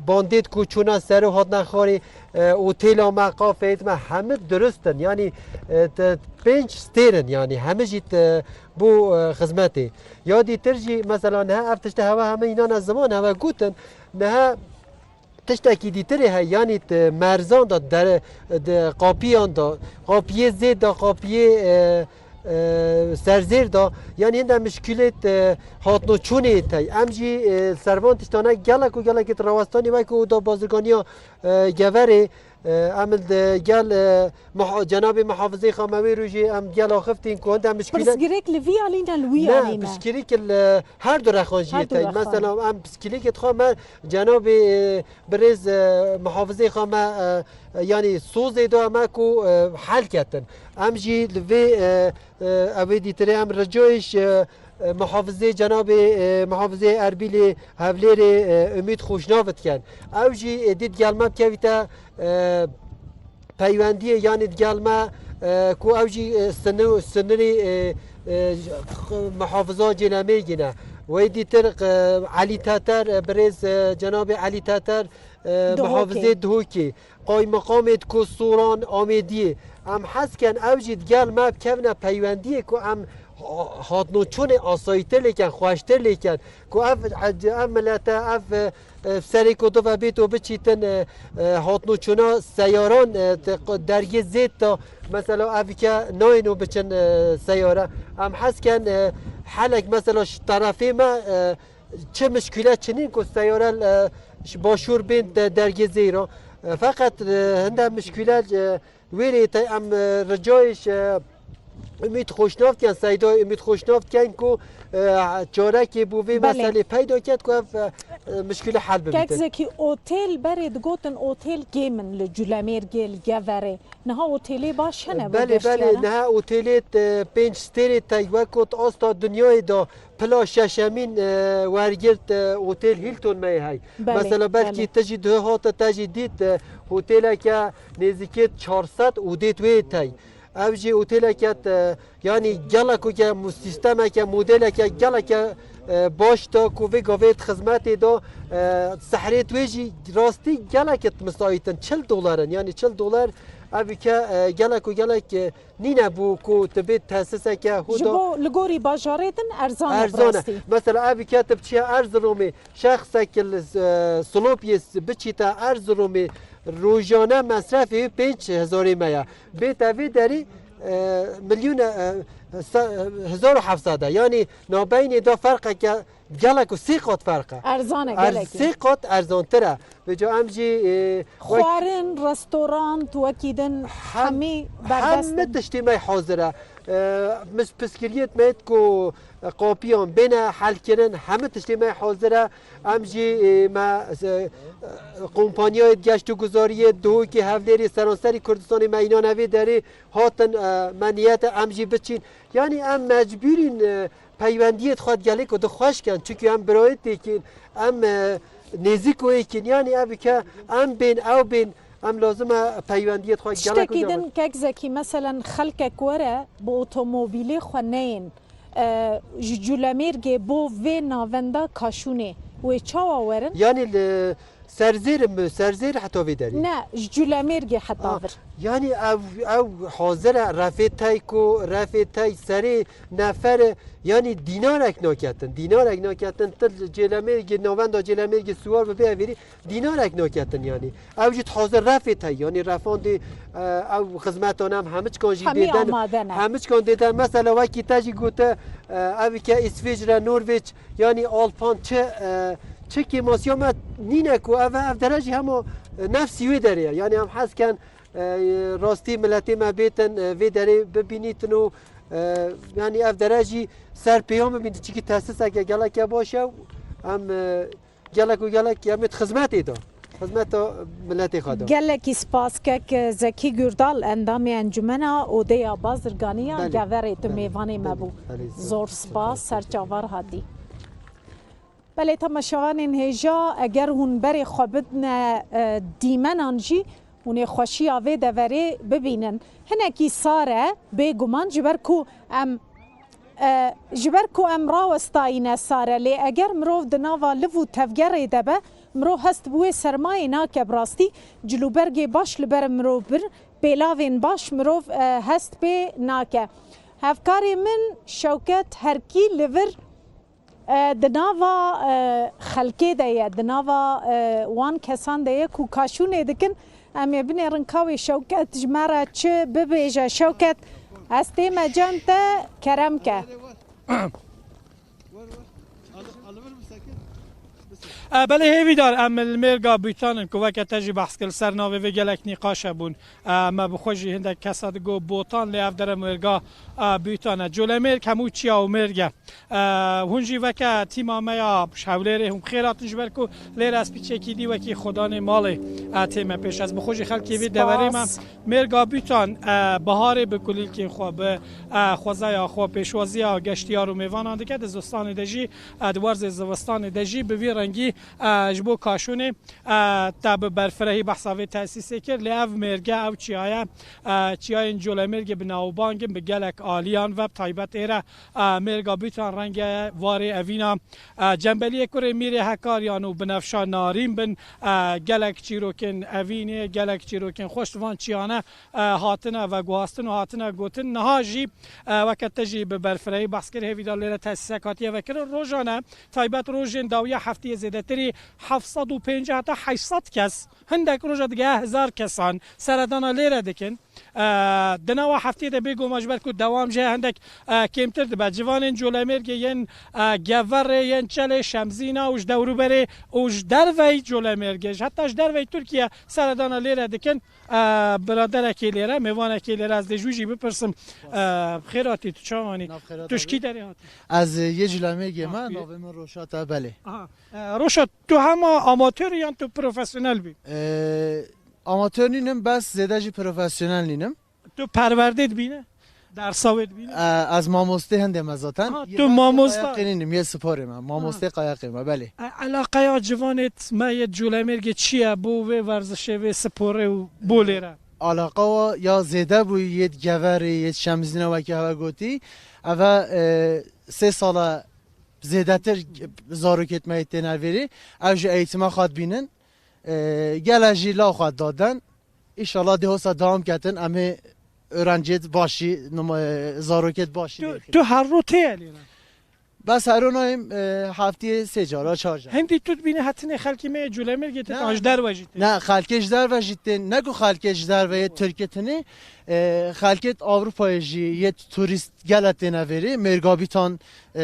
bandêt ku çûna ser û hatina xwarê, e, otêla me, kafeyêt me, hemî dirust in. Yanî, e, te, pênc stêr in, yanî hemî jî te bo, e, xizmetê. Ya dîtir jî, mesela niha ev tiştê hewe hemî înan ez ziman hewe gotin, niha tiştekî dîtirê heye, yanî di merzan de, dere, di qapiyan de, qapiyê zêd de, qapiyê, e, e, serzêr de, yanî hinde mişkîlêt, e, hatnoçûnê tey. Em jî, e, ser van tiştane gelek û gelekî di rawestanî wek oda bazirganiya, e, Geverê, e, em li gel, e, muha-, cenabê muhafizê xwe me wê rojê em gel axiftin ku hinde mişkîle. Pirsgirêk li vî alî ne li wî alî ne? Ne, pirsgirêk li her du rexan jî tey. Her du rexan. Mesela em pirsgirêkê dixwe me cenabê, e, birêz, e, muhafizê xwe me, e, e, yanî sozê da me ku, e, hel ketin. Em jî li vê, e, e, ew ê dîtirê em ricayê ji, e, muhafizê cenabê, e, muhafizê Erbîlê Hevlêrê, e, Umît Xoşnav dikin. Ew jî, e, dît gel me bikevîte, e, peywendiyê, yanî digel me, e, ku ew jî, e, sini-, sinirî, e, e, muhafiza Cêlemêrgê ne. Wê dîtir, e, Elî Teter, e, birêz, e, cenabê Elî Teter, e, Duhokê. Muhafizê Duhokê, qaymeqamê ku Soran Amêdiyê. Em hez ken ew jî digel me bikevine peywendiyê ku em ha-, hatnoçûnê asayîtir lêken, xweştir lêken. Ku ev, ev milete, ev, e, e, serê ku dive bêt û biçîtin, e, e, hatnoçûna seyaran, e, te-, dergê zêd de, mesela ev ke nayên û biçin, e, seyare. Em hez ken, e, helek mesela ji terefê me, e, çi mişkîle çinîn ku seyare, e, ji başûr bên de dergê zêd re. E, feqet, e, hinde mişkîle, e, Wê rê te em, e, ricayê ji, e, Umît Xoşnav dikin, Seyda Umît Xoşnav dikin ku, e, çarekê bo vê, belê, meselê peyda ket ku ev, e, e, mişkîle hel bibîtin. Kek Zekî, otêl berê digotin otêl kêm in li Culemêrgê, li Geverê. Niha otêlê baş hene bo, belê, belê, geştiyaran? Niha otêlê te pênc stêrê tey wek got asta dinyayê de pila şeşemîn, e, wergirt, e, otêl Hilton me yê hey. Belê, mesela belkî, belê, te jî duhê hate te jî dît, e, otêleke nêzîkê çar sed odê wê tey. Ev jî otêleke te, yanî gelek weke mu-, sîstemeke, modeleke geleke, e, baş da ku vê gavê di xizmetê da, e, sehrê wê jî rastî geleke di misaît in, çil dolar in. Yanî çil dolar ev ülke, e, gelek û gelek, e, nîne bû ku tu bê tesiseke hû da. Ji bo li gorî bajarê din erzan e, erzan e, bi rastî. Mesela ev ülke tu biçiye Erziromê, şexsek li, e, Silopiyê s-, biçîte Erziromê, rojane mesrefê wî pênc hezarê me ye. Bête vê derî, e, milyûn, e, se-, hezar û heft sed e. Yanî nabeynê de ferqeke gelek û sê qat ferq e. Erzan e, er-, gelekî. Sê qat erzantir e. Vêca em jî, e, wek xwarin, restorant, wekî din hem-, hemî berdest in. Hemî tiştê me hazir e. E, mis-, piskiriyet me yê ku qapiyan bêne helkirin, hemî tiştê me hazir e. Em jî, e, me, e, kompanyayê geşt û guzariyê Duhokê, Hevlêrê, seranserî Kurdistanê me înan evê derê hatin, e, me niyet e em jî biçîn. Yanî em mecbûrîn, e, peywendiyê xwe gelê ku dixweş ken. Çunkî em birayê têkin, em, e, nêzik wê kin. Yanî ev ke em bên, ew bên, em lazim e peywendiyê xwe gelek. Tiştekî din, kek Zekî, meselen xelkek were bi otomobîlê xwe neyên, e, ji Culemêrgê bo vê navenda Kaşûnê, wê çawa werin? Yanî li Serzêr im, serzêr heta vê derê. Ne, ji Culemêrgê heta Ha, vir. Yanî ew, ew hazir e, refê tey ku, refê tey serê nefer e, yanî dînarek naketin, dînarek naketin, tu Cêlemêrgê, navenda Cêlemêrgê siwar bibe evêrî, dînarek naketin yanî. Ew jî hazir refê tey, yanî refan dê, e, ew xizmetan em hemiçkan jî Hemî dêden, amade ne. Hemiçkan dêden, mesela wekî te jî gote, e, ev ke Îsvîcre, Norveç, yanî Alpan çi, e, çi kêmasiya me nîne ku ev, ev dere jî hema, e, nefsî wê derê ye. Yanî em hez ken, e, rastî miletê me bêtin, e, vê derê bibînîtin û, e, yanî ev dere jî ser pêyan bibînîtin. Çikî tesiseke geleke baş e û em, e, gelek û gelek em ê di xizmetê de. Xizmeta miletê xwe de. Gelekî spas kek Zekî Gurdal, endamê Encumena Odeya Bazirganiya Belê, Geverê, tu belê, mêvanê me belê, bû. Belê, Zor spas, ser çavar hatî. Belê, temaşevanên hêja, eger hûn berê xwe bidine, e, dîmenan jî, hûn ê xweşiya vê deverê bibînin. Hinekî sar e, bêguman, ji ber ku em, e, ji ber ku em rawestayîne sar e, lê eger mirov di nava liv û tevgerê de be, mirov hest bi wê sermayê nake, bi rastî cilûbergê baş li ber mirov bir, pêlavên baş mirov, e, hest pê nake. Hevkarê min Şewket Herkî li vir E, di nava, e, xelkê de ye, di nava, e, wan kesan de ye ku kaşûnê dikin. Em ê binêrin ka wê Şewket ji me re çi bibêje. Şewket, ez tême cem te, kerem ke. E, belê hêvîdar, em li mêrga Bûtan in ku weke te jî behs kir, li ser navê vê gelek nîqaş hebûn. E, me bi xwe jî hindek kesa digot Botan, lê ev dere mêrga, e, Bûtan e. Colemêrg hemû çiya û mêrg e. E, hûn jî weke tîma me ya ji Hewlêrê hûn bi xêr hatin, ji ber ku lêre ez piçekî dî wekî xwedanê malê, e, tême pêş. Ez bi xwe jî xelkê vê deverê me. Spas. Mêrga Bûtan, e, biharê bi kulîlkên xwe, bi, e, xwezaya xwe, pêşwaziya geştiyar û mêvanan dike. Di zivistanê de jî, e, di werzê zivistanê de jî bi vî rengî, e, ji bo kaşûnê, e, te bi berfirehî behsa vê tesîsê kir. Lê ev mêrge, ew çiya ye, e, çiyayên Colemêrgê bi navbang in, bi gelek aliyan ve, bi taybet êre, e, mêrga Bûtan renge warê evîna, e, Cembeliyê Kurê Mîrê Hekariyan û Binefşa Narîn bin, e, gelek çîrokên evînê, gelek çîrokên xweş di van çiyane, e, hatine veguhastin û hatine gotin. Niha jî, e, weke te jî bi berfirehî behs kir, hêvîdar lêre tesîsek hatiye vekirin. Rojane, taybet rojên dawiya heftiyê zêdetirî heft sed û pêncî heta heşt sed kes, hindek roja digehe hezar kesan seredana lêre dikin. E, di nava heftiyê de bêguman ji ber ku dewam jî hindek, e, kêmtir dibe. Civanên Colemêrgê yên, e, Geverê, yên Çelê, Şemzîna û ji dewrûberê û ji derveyî Colemêrgê, ji heta ji derveyî Tirkiye seredana lêre dikin. E, biraderekê lêre, mêvanekê lêre, ez dê ji wî jî bipirsim. E, bi xêr hatî, tu çawanî? Nav xêra Tu ji kî derê hatî? Ez, e, yê Colemêrgê me, Ha, tu yê- navê min Roşat e, belê. Aha. E, Roşat, tu hema amatör î yan tu profesyonel bî? E, amatör nînim, bes zêde jî profesyonel nînim. Tu perwerdê dibîne? Dersa wê dibîne? E, ez mamostê hindê me zaten. Ha, Yê tu ben mamosta. Qayaqê nînim, yê sporê me. Mamostê Ha. Qayaqê me, belê. E, eleqeya civanêt me yê Colemêrgê çi ye bo vê werzişê, vê sporê û bo lêre? Alaqa wa ya zêde bû yê Geverê, yê Şemzîna wekî heve gotî. Eve, e, sê sala zêdetir zarokêt me yê têne vêrî. Ew jî eğitime xwe dibînin. E, gele jî la xwe daden. Înşallah dê hosa dewam ketin, em ê öğrenciyêt başî, numa-, e, zarokêt başî Tu, lê tu her ro tê lêre? Bes her ro nayêm, e, heftiyê sê cara, çar cara. Hindî tu dibîne hetinê xelkî me yê Colemêrgê tê, Ne. An ji derve jî tê? Ne, xelkê ji derve jî tên, ne ku xelkê ji derve yê Tirkiyê tenê, e, xelkêt Avrupayê jî yê turîst gele têne vêrî, mêrga Bîtan, e,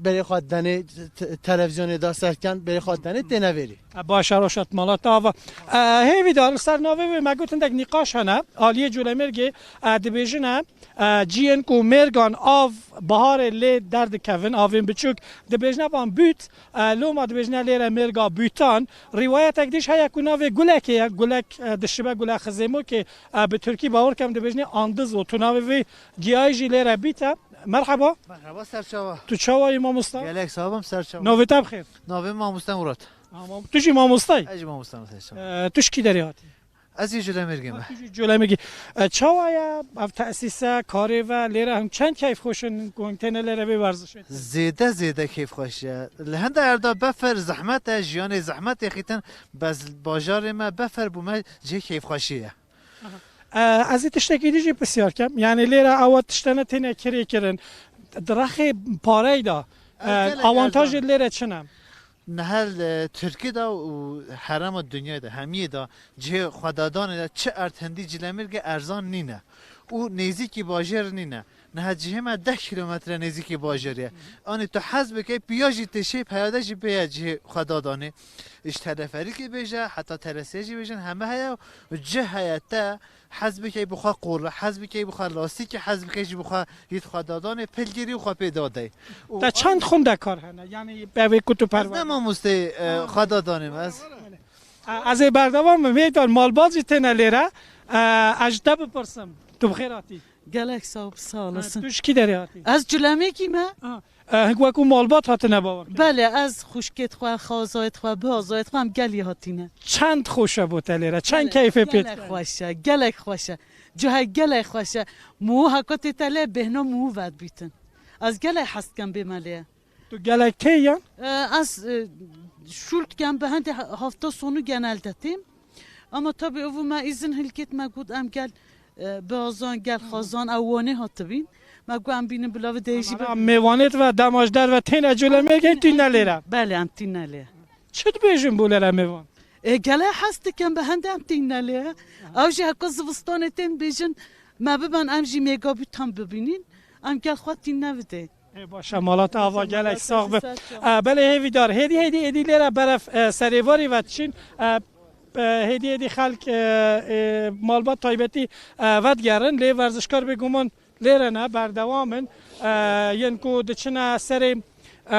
berê xwe denê, te-, televizyonê de serken berê xwe denê têne vêrî. E, baş e, Roşat, mala te ava. E, hêvîdar, li ser navê wê me got hindek nîqaş hene. Aliyê Colemêrgê, e, dibêjine, e, ciyên ku mêrgan av biharê lê derdikevin, avên biçûk, dibêjine van bût, e, loma dibêjine lêre mêrga bûtan. Rîwayetek dîş heye ku navê gulekê ye, gulek, e, dişibe gule xizêmokê, e, bi tirkî bawer kem dibêjine andiz û tu navê vê giyayê jî lêre bît e. Merhaba. Merhaba, serçava. Tu çawa yî mamosta? Gelek sax bim, serçava. Navê te bi xêr? Navê mamoste Murat. Ha, mam-, tu jî mamosta yî? Ez jî mamosta me, serçava. E, tu ji kî derê hatî? Ez jî Colemêrgê me. Tu jî Colemêrgê. E, çawa ye ev tesîse, karê ve lêre hûn çend keyfxweş in ku hûn têne lêre vê werzişê? Zêde, zêde keyfxweş e. Li hinde erda befer zehmet e, jiyanê zehmet ê xîtin, bes bajarê me befer bû me cihê keyfxweşî ye. Aha. E, ez ê tiştekî dî jî pisyar kem. Yani lêre ewa tiştene têne kirê kirin. Di rexê parey de, e, gelek awantajê erzan. Lêre çi ne? Niha li Tirkî de û herema dinyayê de, hemiyê de cihê xwedadonê de çi erd hindî Colemêrgê erzan nîne û nêzîkî bajêr nîne. Niha cihê me deh kîlometre nêzîkî bajêr ye. Anî tu hez bikey, piya jî tê şê, peyade jî bêye cihê xwedadonê. Ji teleferîkê bêje, heta teresiyê jî bêjin, heme heye û cih heye te hez bikey bi xwe qol, hez bikey bi xwe lastîkê, hez bikey jî bi xwe yît xwedadonê, pil girî û xwe pê dadey. Û Te çend xwendekar hene? Yani bevê ku tu Ez ne perwer. Mamosteyê, e, xwedadonê me ez. E, ez ê berdewam bim. Hêdar malbat jî têne lêre. E, ez ji te bipirsim. Tu bi xêr hatî. Gelek sağ ol, sağ olasın. Ha, tu ji kî derê hatî? Ez Colemêrgî me. Ha. E, hing wekû malbat hatine bawer kirin? Belê, ez xwişkêt xwe, xazayêt xwe, biazayêt xwe em gelî hatîne. Çend xweş e bo te lêre? Çend Gelek, keyfê pê gelek dikeve? Xweş e, gelek xweş e. Cihê gelek xweş e. Mû heka tê te lê bêhna mû vedbîtin. Ez gelek hez dikim bême lê. Tu gelek tê yan? E, ez, e, şûl dikim, bi hindê he-, hefta sonu genelde têm. Ama tabii ev me îzin hilkêt, me got em gel, e, biazan, gel xazan, ew Wanê hatibîn. Me got em bînin bila vê deyê jî Ama bibînin. Mêvanêt ve dema ji derve têne Colemêrgê tîne lêre. Belê, em tîne lê. Çi dibêjin bo lêre mêvan? E, gelek hez dikim, bi hindê em tîne lê. Ew jî heka zivistanê tên bêjin, me bibin em jî mêgabîtan bibînin. Em gel xwe tîne bidê. Ê, baş e, mala te ava gelek sax be. E, belê hêvîdar. Hêdî, hêdî, hêdî lêre beref, e, serêvarî ve diçin. E, e, hêdî, hêdî xelk, e, e, malbat taybetî, e, vedigerin. Lê werzişkar bêguman lêre ne, berdewam in. E, yên ku diçine serê, e,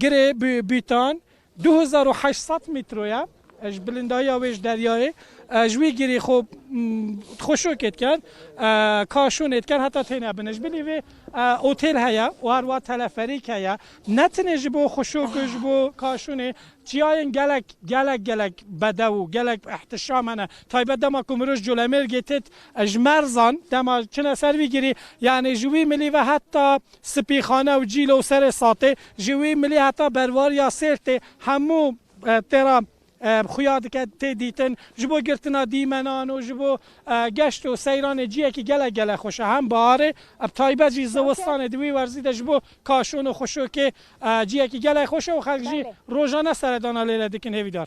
girê bî-, bîtan. Du hezar û heşt sed metro ye, e, ji bilindahiya wê ji deryayê, e, ji wî girî xwe, m, xweşokê dikin, e, kaşûnê dikin, heta têne bin. Ji bilî vê, e, otêl heye û her wiha teleferîk heye. Ne tenê ji bo xweşok û ji bo kaşûnê, çiyayên gelek, gelek, gelek bedew û gelek ihtişam hene. Taybet dema ku mirov ji Colemêrgê têt, e, ji Merzan, dema çine ser vî girî, yani ji wî milî ve heta Spîxane û Cîlo û Serê Satê, ji wî milî heta berwariya Sêrtê hemû, e, têra, e, xuya dike tê dîtin. Ji bo girtina dîmenan û ji bo, e, geşt û seyranê ciyekî gelek gelek xweş e. Hem biharê, e, bi taybet jî zivistanê di wî werzî de ji bo kaşûn û xweşokê, e, ciyekî gelek xweş e û xelk jî Belê. Rojane seredana lêre dikin hêvîdar.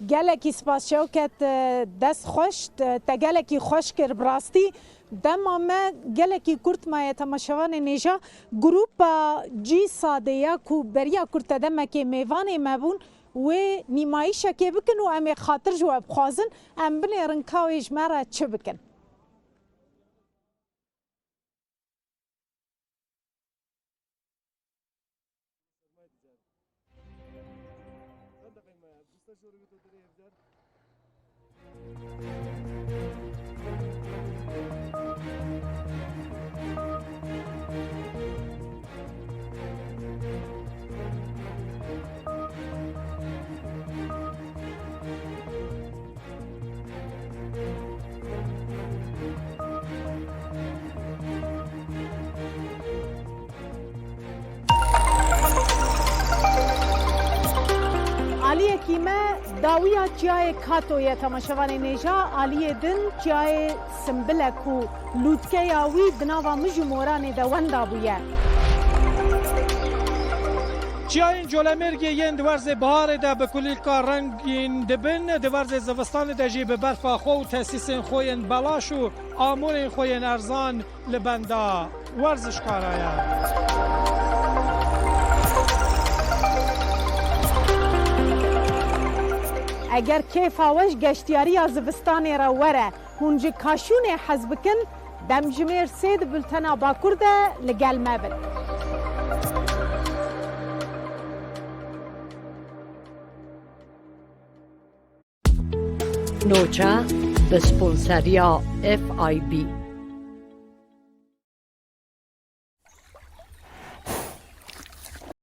Gelekî spas Şewket, e, dest xweş, te, te gelekî xweş kir bi rastî. Dema me gelekî kurt maye temaşevanê nêja. Grupa Cî Sadê ya ku beriya kurt te demekê mêvanê me bûn, wê nîmayîşekê bikin û em ê xatir ji we bixwazin, em binêrin ka wê ji me re çi bikin. Aliyekî me dawiya çiyayê Kato ye, temaşevanê nêja, aliyê din çiyayê Simbilek û lûtkeya wî di nava mij û moranê de wenda bûye. Çiyayên Colemêrgê yên di werzê biharê de bi kulîlka rengîn dibin, di werzê zivistanê de jî bi berfa xwe û tesîsên xwe yên belaş û amûrên xwe yên erzan li benda werzişkara ye. Eger kêfa we ji geştiyariya zivistanê re were, hûn ji kaşûnê hez bikin, demjimêr sê di bultena Bakur de li gel me bin. Noça bi sponseriya F I B.